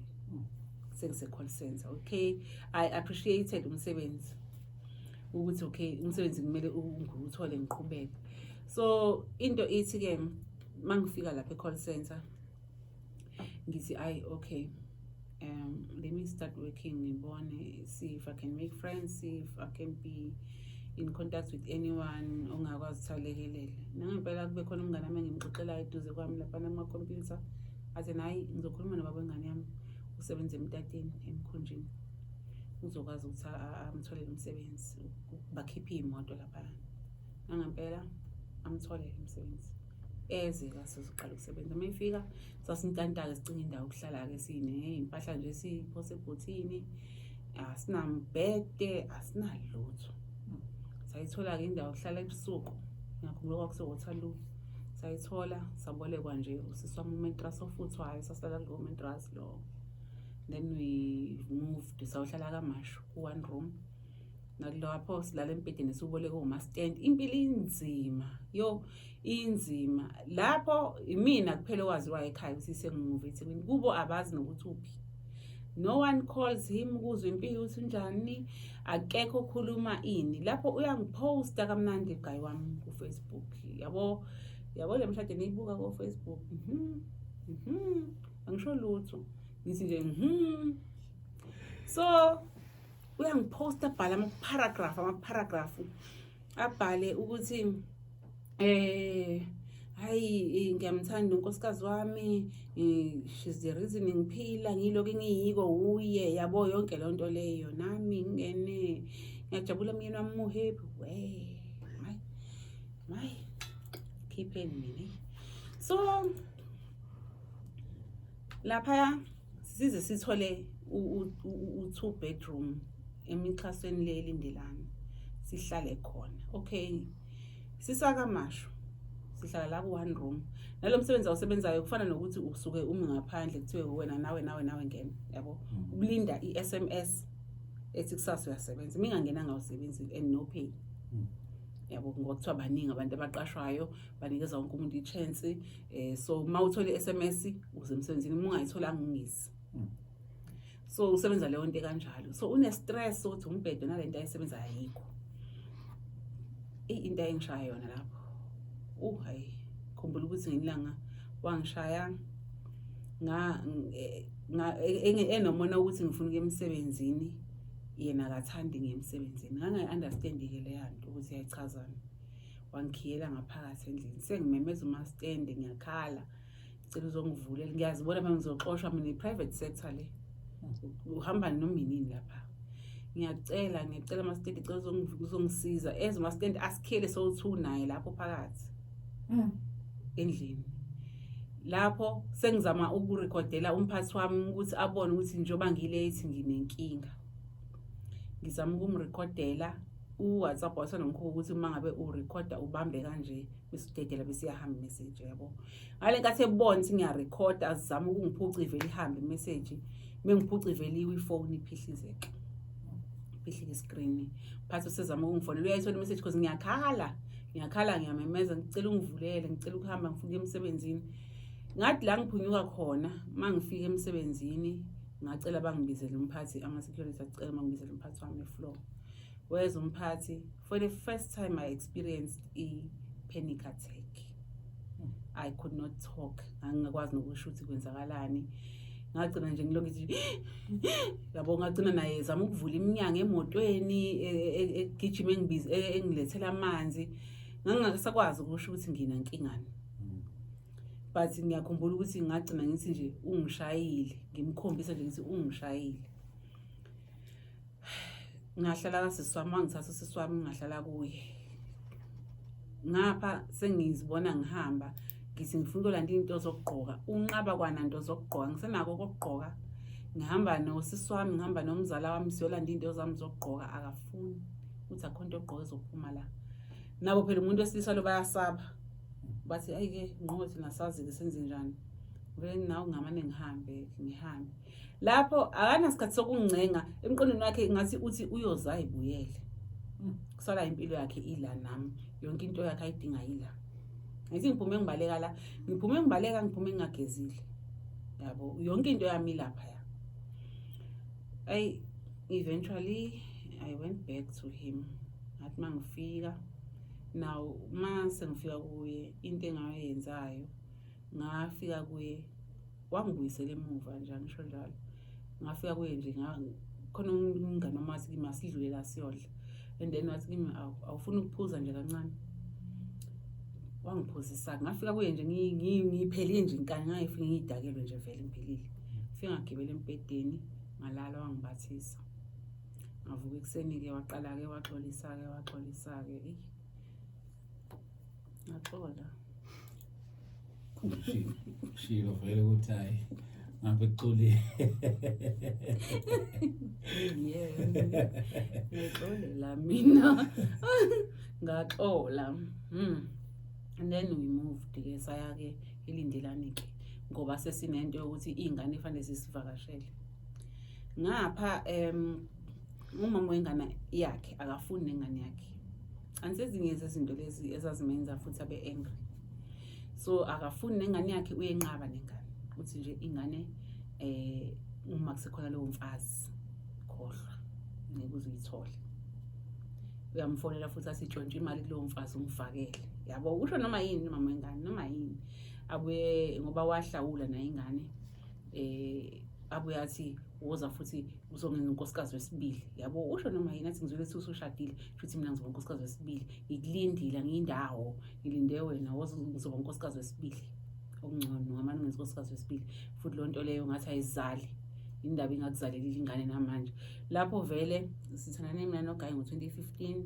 Sengise-call center. Okay, I appreciated umsebenzi ukuthi okay, umsebenzi kumele ngiwuthole ngiqhubeke. So into ithi-ke mangifika lapha e-call center, ngithi ayi, okay, let me start working, ngibone, see if I can make friends, see if I can be in contact with anyone ongakwazi ukuthi alekelele. Nangempela kube khona umngane wami engimxoxelayo eduze kwami laphana kumakhompyutha, athi nayi ngizokhuluma nobaba wengane yami, usebenza emtateni emkhunjini, uzokwazi ukuthi amtholele umsebenzi, bakhiphe iy'moto laphana. Nangempela amtholele umsebenzi, eze la sizoqala ukusebenza. Uma efika sasintanta-ke, sicinga indawo yokuhlala-ke, siney'mpahla nje siphose ebhuthini, asinambhede, asinalutho. Sayithola-ke indawo yokuhlala ebusuku, ngiyakhumbula kwakuse-Waterloo. Sayithola, sabolekwa nje usisi wami umentrasi ofuthwayo, sasilala kulowo mentrasi lowo. Then we moved, sayohlala KwaMashu ku-one room, nakulapho silala embhedeni esiwuboleke oma-stand. Impilo inzima, yo, inzima lapho. Imina kuphela owaziwayo ekhaya ukuthi sengimuve eThekwini. Kubo abazi nokuthi uphi, no one calls him ukuzwa impilo ukuthi unjani, akekho okhuluma ini. Lapho uyangiphosta kamnandi guy wami ku-Facebook, yabo, yabo le mshado niyibuka ko-Facebook. Angisho lutho, ngithi nje. So uyangiphosta, abhala ama-paragraph, ama-paragraph, abhale ukuthi hayi, ngiyamthanda unkosikazi wami, she's the reason ngiphila, ngilokhu ngiyiko uye, yabo, yonke leyo nto leyo. Nami ngingene, ngiyajabula, myeni wami mu-happy. We mayi mayi, khipheni mina. So laphaya size sithole u-two bedroom emixhasweni le eLindelani, sihlale khona. Okay, sisakamasho sihlala la ku-one room. Nalo msebenzi awusebenzayo kufana nokuthi usuke umi ngaphandle, kuthiwe wena nawe nawe nawe ngena, yabo. Ukulinda i-SMS ethi kusasa uyasebenza, uma ingangenanga awusebenzi and no pay. Yabo, ngoba kuthiwa baningi abantu abaqashwayo, banikeza wonke umuntu i-chance. So uma uthola i-SMS uze emsebenzini, uma ungayitholanga ungezi. So usebenza leyo nto kanjalo, so une-stress sokuthi umbhedo nalento ayisebenzayo ayikho. Into ayengishaya yona lapho, hayi, khumbula ukuthi ngelanga wangishaya nga enomona ukuthi ngifuna ukuya emsebenzini, yena akathandi ngiye emsebenzini. Ngangayi-understand-ke leya nto ukuthi yayichazani. Wangikhiyela ngaphakathi endlini, sengimemeza umastende, ngiyakhala, ngicela uzongivulela, ngiyazibona uma ngizoxoshwa mina, i-private sector le, uhamba noma inini lapha. Ngiyacela, ngiyacela amastende, cela uzongisiza. Eze umastende, asikhele sowu-two naye lapho phakathi endlini. Lapho sengizama ukurekhodela umphathi wami ukuthi abone ukuthi njengoba ngi-late nginenkinga, ngizama ukumrekhodela u-WhatsApp. Wasenomkhuba ukuthi uma ngabe urekhoda ubambe kanje bese udedela, bese iyahamba imessage, yabo. Ngale nkathi ebona ukuthi ngiyarekhoda, azama ukungiphuca, ivele ihambe imessage. Mengiphuca ivele iwe ifoni, iphihlizeke, phihlike iscreen. Phathi usezama ukungifonela, uyayithola imessage because ngiyakhala, ngiyakhala, ngiyamemeza, ngicela ungivulele, ngicela ukuhamba, ngifuna ukuya emsebenzini. Ngathi la ngiphunyuka khona, uma ngifika emsebenzini ngacela bangibizele umphathi, ama-security acela bangibizele umphathi wami e-floor. Weza umphathi. For the first time I experienced i-panic attack. I could not talk, ngangingakwazi nokusho ukuthi kwenzakalani. Ngagcina nje ngilokhu ngithi, yabo, ngagcina naye zama ukuvula iminyango emotweni, egijima, engibize, engilethela amanzi. Ngangingasakwazi ukusho ukuthi nginankingani, but ngiyakhumbula ukuthi ngagcina ngithi nje ungishayile, ngimkhombisa nje ngithi ungishayile. Ngahlala kasisi wami, wangithatha usisi wami, ngahlala kuye. Ngapha sengizibona ngihamba, ngithi ngifuna ukulanda iy'nto zokugqoka, unqaba kwananto zokugqoka, ngisenako okokugqoka. Ngihamba nosisi wami, ngihamba nomzala wami, siyolanda iy'nto zami zokugqoka, akafuni, uthi akho nto yokugqoka ezophuma la. Nabo phela umuntu wesilisa lo bayasaba, bathi ayi-ke ngqo, thina sazi-ke senze njani. Vele nawe ngamane ngihambe, ngihambe. Lapho akanasikhathi sokungincenga, emqondweni wakhe ngathi uthi uyoze ayibuyele, kusala impilo yakhe ila nami, yonke into yakhe ayidinga yila. Ngithi ngiphume ngibaleka la, ngiphume ngibaleka, ngiphume ngingagezile, yabo, yonke into yami ilapha ya. Ayi, eventually I went back to him. Ngathi mangifika, now uma sengifika kuye, into engayenzayo, ngafika kuye wangibuyisela emuva nje, angisho njalo. Ngafika kuye nje, khona umngane wami wathi kimi asidlule la siyodla, and then wathi kimi awufuni ukuphuza nje kancane, wangiphuzisa. Ngafika kuye nje ngiphelile nje inkani, ngangifike ngiyidakelwe nje vele ngiphelile. Fike ngagibela embhedeni, ngalala, wangibathisa. Ngavuka ekuseni-ke, waqala-ke waxolisa-ke, waxolisa-ke, eyi, ngaxola. Shilo vele ukuthi hayi, ngabe kuxolile. Yeah, ngixolela mina, ngaxola. And then we moved ke, saya ke eLindelani ke, ngoba sesinento yokuthi iy'ngane fanele sisivakashele. Ngapha umama wengane yakhe akafuni nengane yakhe, angisezinye zezinto lezi ezazimenza futhi abe angry. So akafuni nengane yakhe, uyenqaba nengane, uthi nje ingane uma kusekhona lowo mfazi, khohlwa, ngeke uze uyithole. Uyamfonela futhi athi tshontshe imali kulowo mfazi ungifakele, yabo, usho noma yini umama wengane, noma yini. Abuye ngoba wahlawula naye ingane, abuye athi Woza futhi uzongenza unkosikazi wesibili, yabo. Usho noma yini, athi ngizwele ukuthi usushadile, futhi mina ngizoba unkosikazi wesibili, ngikulindile, angiyindawo, ngilinde wena, woza ngizoba unkosikazi wesibili. Okungcono ngamane ungenza unkosikazi wesibili. Futhi loo nto leyo ngathi ayizali, indaba ingakuzalelile ingane namanje. Lapho vele sithandane mina noGayi ngo-2015,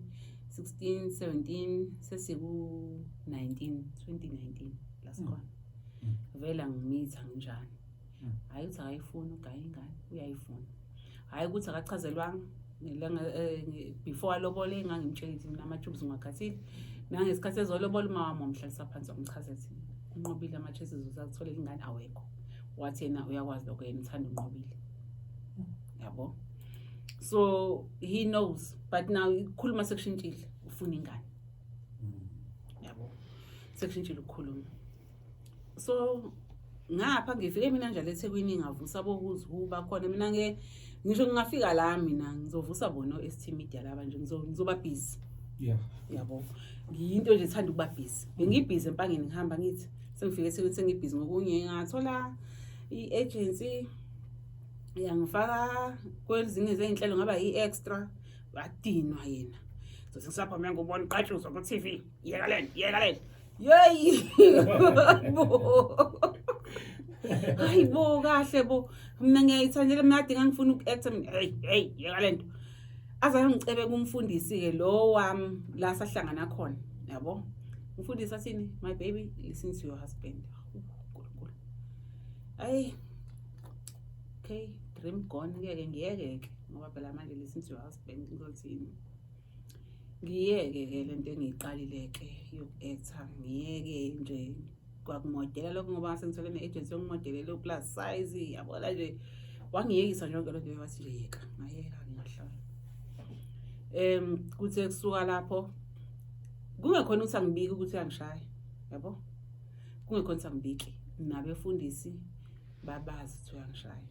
16, 17, sesiku-19, 2019 la sikhona. Vele angimitha nginjani. Hhayi ukuthi akayifuni uGayi ingane, uyayifuna. Hhayi ukuthi akachazelwanga ngelanga before alobole, ngangimtshela ukuthi mina ama-tubes ngiwakhathile. Nangesikhathi ezolobola, uma wami wamhlalisa phansi wamchazela ukuthi uNqobile ama-chances ukuthi akutholele ingane awekho. Wathi yena uyakwazi lokho, yena uthanda uNqobile. Yabo. So he knows, but now ukukhuluma sekushintshile, ufuna ingane. Yabo. Sekushintshile ukukhuluma. So ngapha ngifike mina njalo eThekwini, ngavusa bohuzu bakhona. Mina ke ngisho ngingafika la, mina ngizovusa bona o-ST Media laba nje, ngizoba busy. Yabo, ngiyinto nje ethanda ukuba busy. Bengibhizi eMpangeni, ngihamba ngithi sengifike eThekwini sengibhizi ngokunye. Ngathola i-agency yangifaka kwezinye zey'nhlelo, ngaba i-extra. Wadinwa yena, zothi ngisapha mina ngubona uqatshuzwa ku-TV, yeka lento, yeka lento. Yeyi bo, hayi bo, kahle bo, mina ngiyayithandela mina, kade ngangifuna uku-acta mina. Hey hey, yeka lento. Aze ayongicebe kumfundisi-ke lo wami la sahlangana khona, yabo. Umfundisi athini? "My baby, listen to your husband." Unkulunkulu, ayi okay, dream gone. Ngeke ngiyeke-ke ngoba phela manje listen to your husband, ngizothini? Ngiyeke-ke lento engiyiqalile-ke yoku-acta, ngiyeke nje kwakumodela lokho, ngoba ngase ngithole ne-agency yokimodelela o-plus size, yabona nje. Wangiyekisa nje yonke lento, wathi nje yeka. Ngayeka, ngingahlala. Kuthe kusuka lapho kungekhona ukuthi angibiki ukuthi uyangishaya, yabo, kungekhona ukuthi angibiki, nabefundisi babazi ukuthi uyangishaya.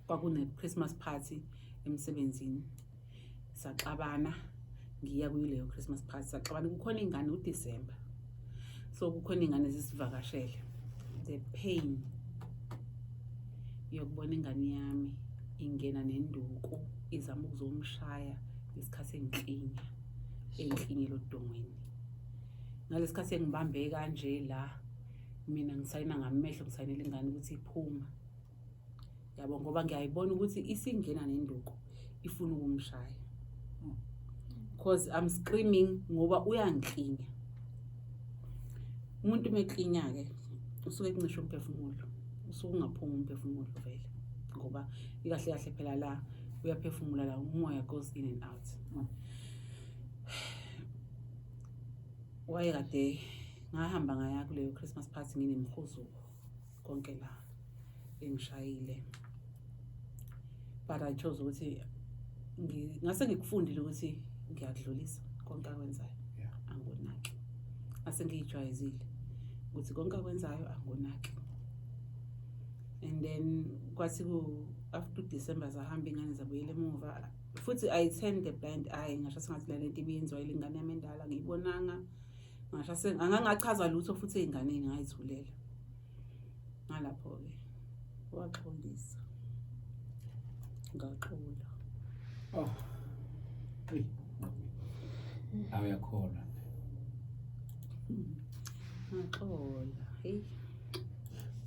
Kwakune-Christmas party emsebenzini, saxabana ngiya kuyileyo Christmas party, saxabana. Kukhona ingane uDecember, so kukhona ingane zisivakashele. The pain yokubona ingane yami ingena nenduku izama ukuzomshaya ngesikhathi engiklinya, engiklinyela odongweni, ngalesikhathi engibambe kanje la, mina ngisayina ngamehlo, ngisayinela ingane ukuthi iphuma, yabo, ngoba ngiyayibona ukuthi isingena nenduku ifuna ukumshaya, because I'm screaming ngoba uyangiklinya. Umuntu uma eklinya-ke usuke ekuncisha umphefumulo, usuke ungaphumi umphefumulo vele, ngoba ikahle kahle phela la uyaphefumula la, umoya goes in and out. Wayekade ngahamba ngaya kuleyo Christmas party nginemhuzuko konke la engishayile, but I chose ukuthi ngase ngikufundile ukuthi ngiyakudlulisa konke akwenzayo, angonaki. Ngase ngiyijwayezile ukuthi konke akwenzayo angonaki. And then kwathi ku after December zahamba ingane, zabuyela emuva futhi. I turned the blind eye, ngasho sengathi la lento ibiyenziwa ile ngane yami endala, ngiyibonanga, ngasho angangachaza lutho futhi ey'nganeni, ngayithulela. Ngalapho-ke waxolisa, ngaxola. Oh. Hey. Awuyakholwa. Ngaxola, hey.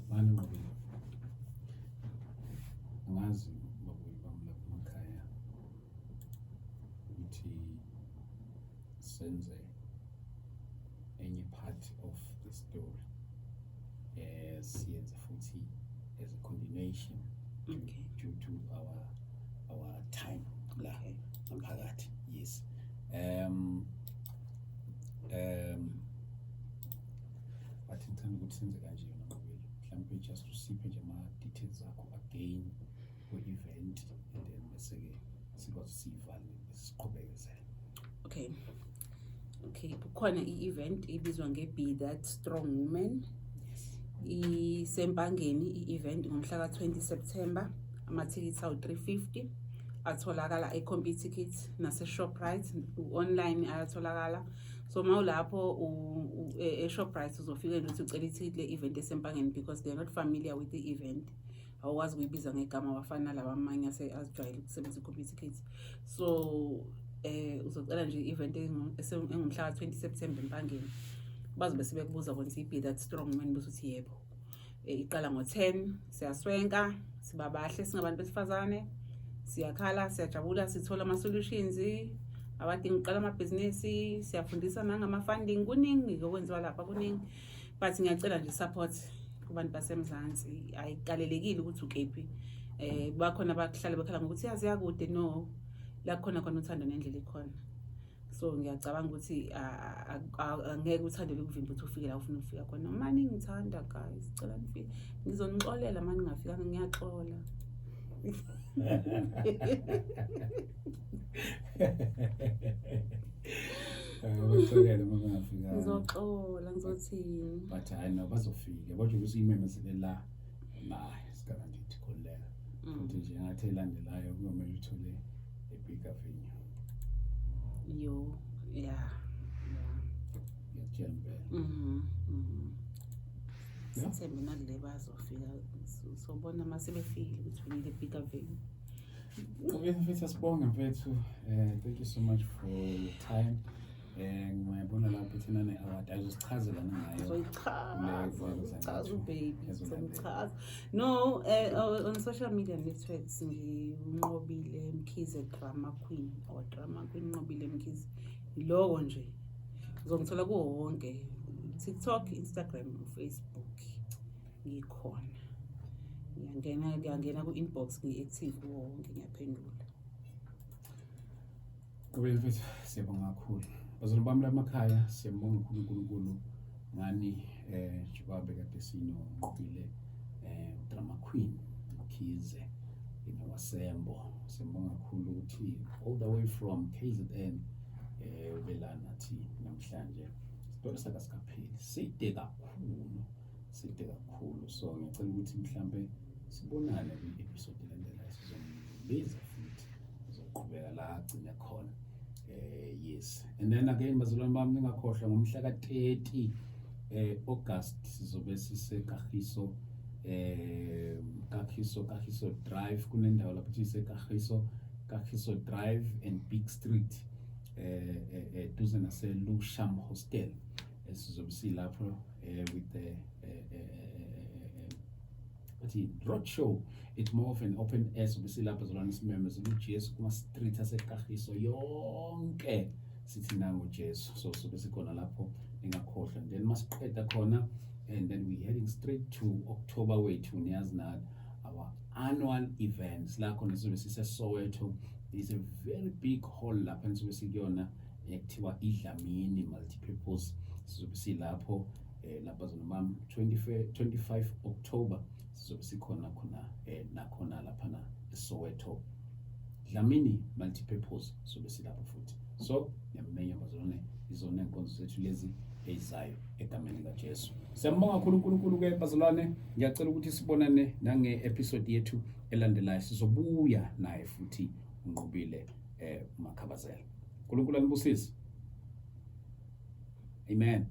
Mani Nqobile. Angazi babuyi bami lapha emakhaya ukuthi senze enye part of the story, siyenze futhi as a continuation due to our time la ngaphakathi. Yes, but ngithanda ukuthi senze kanje yona Nqobile, mhlawumbe just usiphe nje ama-details akho again kwe-event, and then bese-ke sikwazi siyivale, siqhubekezele. Okay, kukhona i-event ibizwa nge-Be That Strong Woman. IseMpangeni i-event ngomhla ka-20 September. Amathikithi awu-350, atholakala e-Computicket nase-Shoprite, online ayatholakala. So uma ulapho e-Shoprite uzofike nje uthi ucela ithikithi le-event eseMpangeni, because they are not familiar with the event. Awukwazi ukuyibiza ngegama wafana nalaba amanye azijwayele ukusebenzisa i-communicate. So uzocela nje i-event engumhla ka-20 September eMpangeni. Bazobe sebekubuza bona ukuthi i-Be That Strong Man, bese uthi yebo. Iqala ngo-10, siyaswenka, siba bahle singabantu besifazane, siyakhala, siyajabula, sithola ama-solutions abadinga ukuqala amabhizinisi, siyafundisa nangama-funding, kuningi okwenziwa lapha, kuningi. But ngiyacela nje support kubantu baseMzansi, ayikalelekile ukuthi ukephi. Bakhona abahlala bekhala ngokuthi yazi yakude, no, la khona khona uthando nendlela ikhona. So ngiyacabanga ukuthi angeke uthando lukuvimbe ukuthi ufike la ufuna ukufika khona. Uma ningithanda guys, cela nifike, ngizonixolela uma ningafikanga, ngiyaxola. Baxolele uma bengafikanga. Ngizoxola, ngizothini? But hayi no, bazofika. Kodwa ukuthi imemezele la, hayi sikarandithi khululeka. Futhi nje ngathi elandelayo kuyomele uthole a bigger venue. Yo, yeah. Ngiyakutshela impela. Yeah. Sithembe nakule bazofika, sobona uma sebefikile ukuthi we need a bigger venue. Okay, mfethu, asibonge mfethu. Thank you so much for your time. Ngiyabona lapho thina ne-award ayizosichazela ngayo. Uzoyichaza, uchaza ubaby, uzomchaza. No, on social media networks nginqobile Mkhize Drama Queen or Drama Queen Nqobile Mkhize. Yiloko nje. Uzongithola kuwo wonke, TikTok, Instagram, Facebook. Ngikhona. Ngiyangena ku-inbox, ngi-active kuwo wonke, ngiyaphendula. Nqobile mfethu, siyabonga kakhulu. Bazalwane bami lamakhaya, siyambonga kakhulu uNkulunkulu ngani, njengoba bekade sinoNqobile Drama Queen Mkhize waseMbo. Siyambonga kakhulu ukuthi all the way from KZN ubela nathi namhlanje. Isitori sakhe asikapheli, side kakhulu, side kakhulu. So ngiyacela ukuthi mhlambe sibonane kwi-episode elandelayo, sizombiza futhi uzoqhubeka la agcine khona. Yes, and then again bazalwane bami, ningakhohlwa ngomhla ka-30 August sizobe siseKagiso, Kagiso Drive. Kunendawo lapho kuthi iseKagiso, Kagiso Drive and Big Street, duze nase Lusham Hostel. Sizobe silapho with the athi road show. It's more of an open air. Sobe silapho zalwane, simemezela uJesu kuma street aseKagiso yonke, sithi nangu uJesu. So sobe sikhona lapho, ningakhohlwa. And then masiqeda khona, and then we heading straight to October wethu, niyazi na, our annual events la khona sizobe sise Soweto. Is a very big hall lapha nizobe sikuyona, ekuthiwa iDlamini Multipurpose. Sizobe silapho lapha zona bami 25 October, sizobe sikhona khona nakhona laphana eSoweto, Dlamini Multipurpose, sobe silapho futhi. So ngiyamenya bazalwane, izona inkonzo zethu lezi ezizayo egameni likaJesu. Siyambonga kakhulu uNkulunkulu ke bazalwane. Ngiyacela ukuthi sibonane nange episode yethu elandelayo, sizobuya naye futhi uNqobile Makhabazela. uNkulunkulu anibusise. Amen.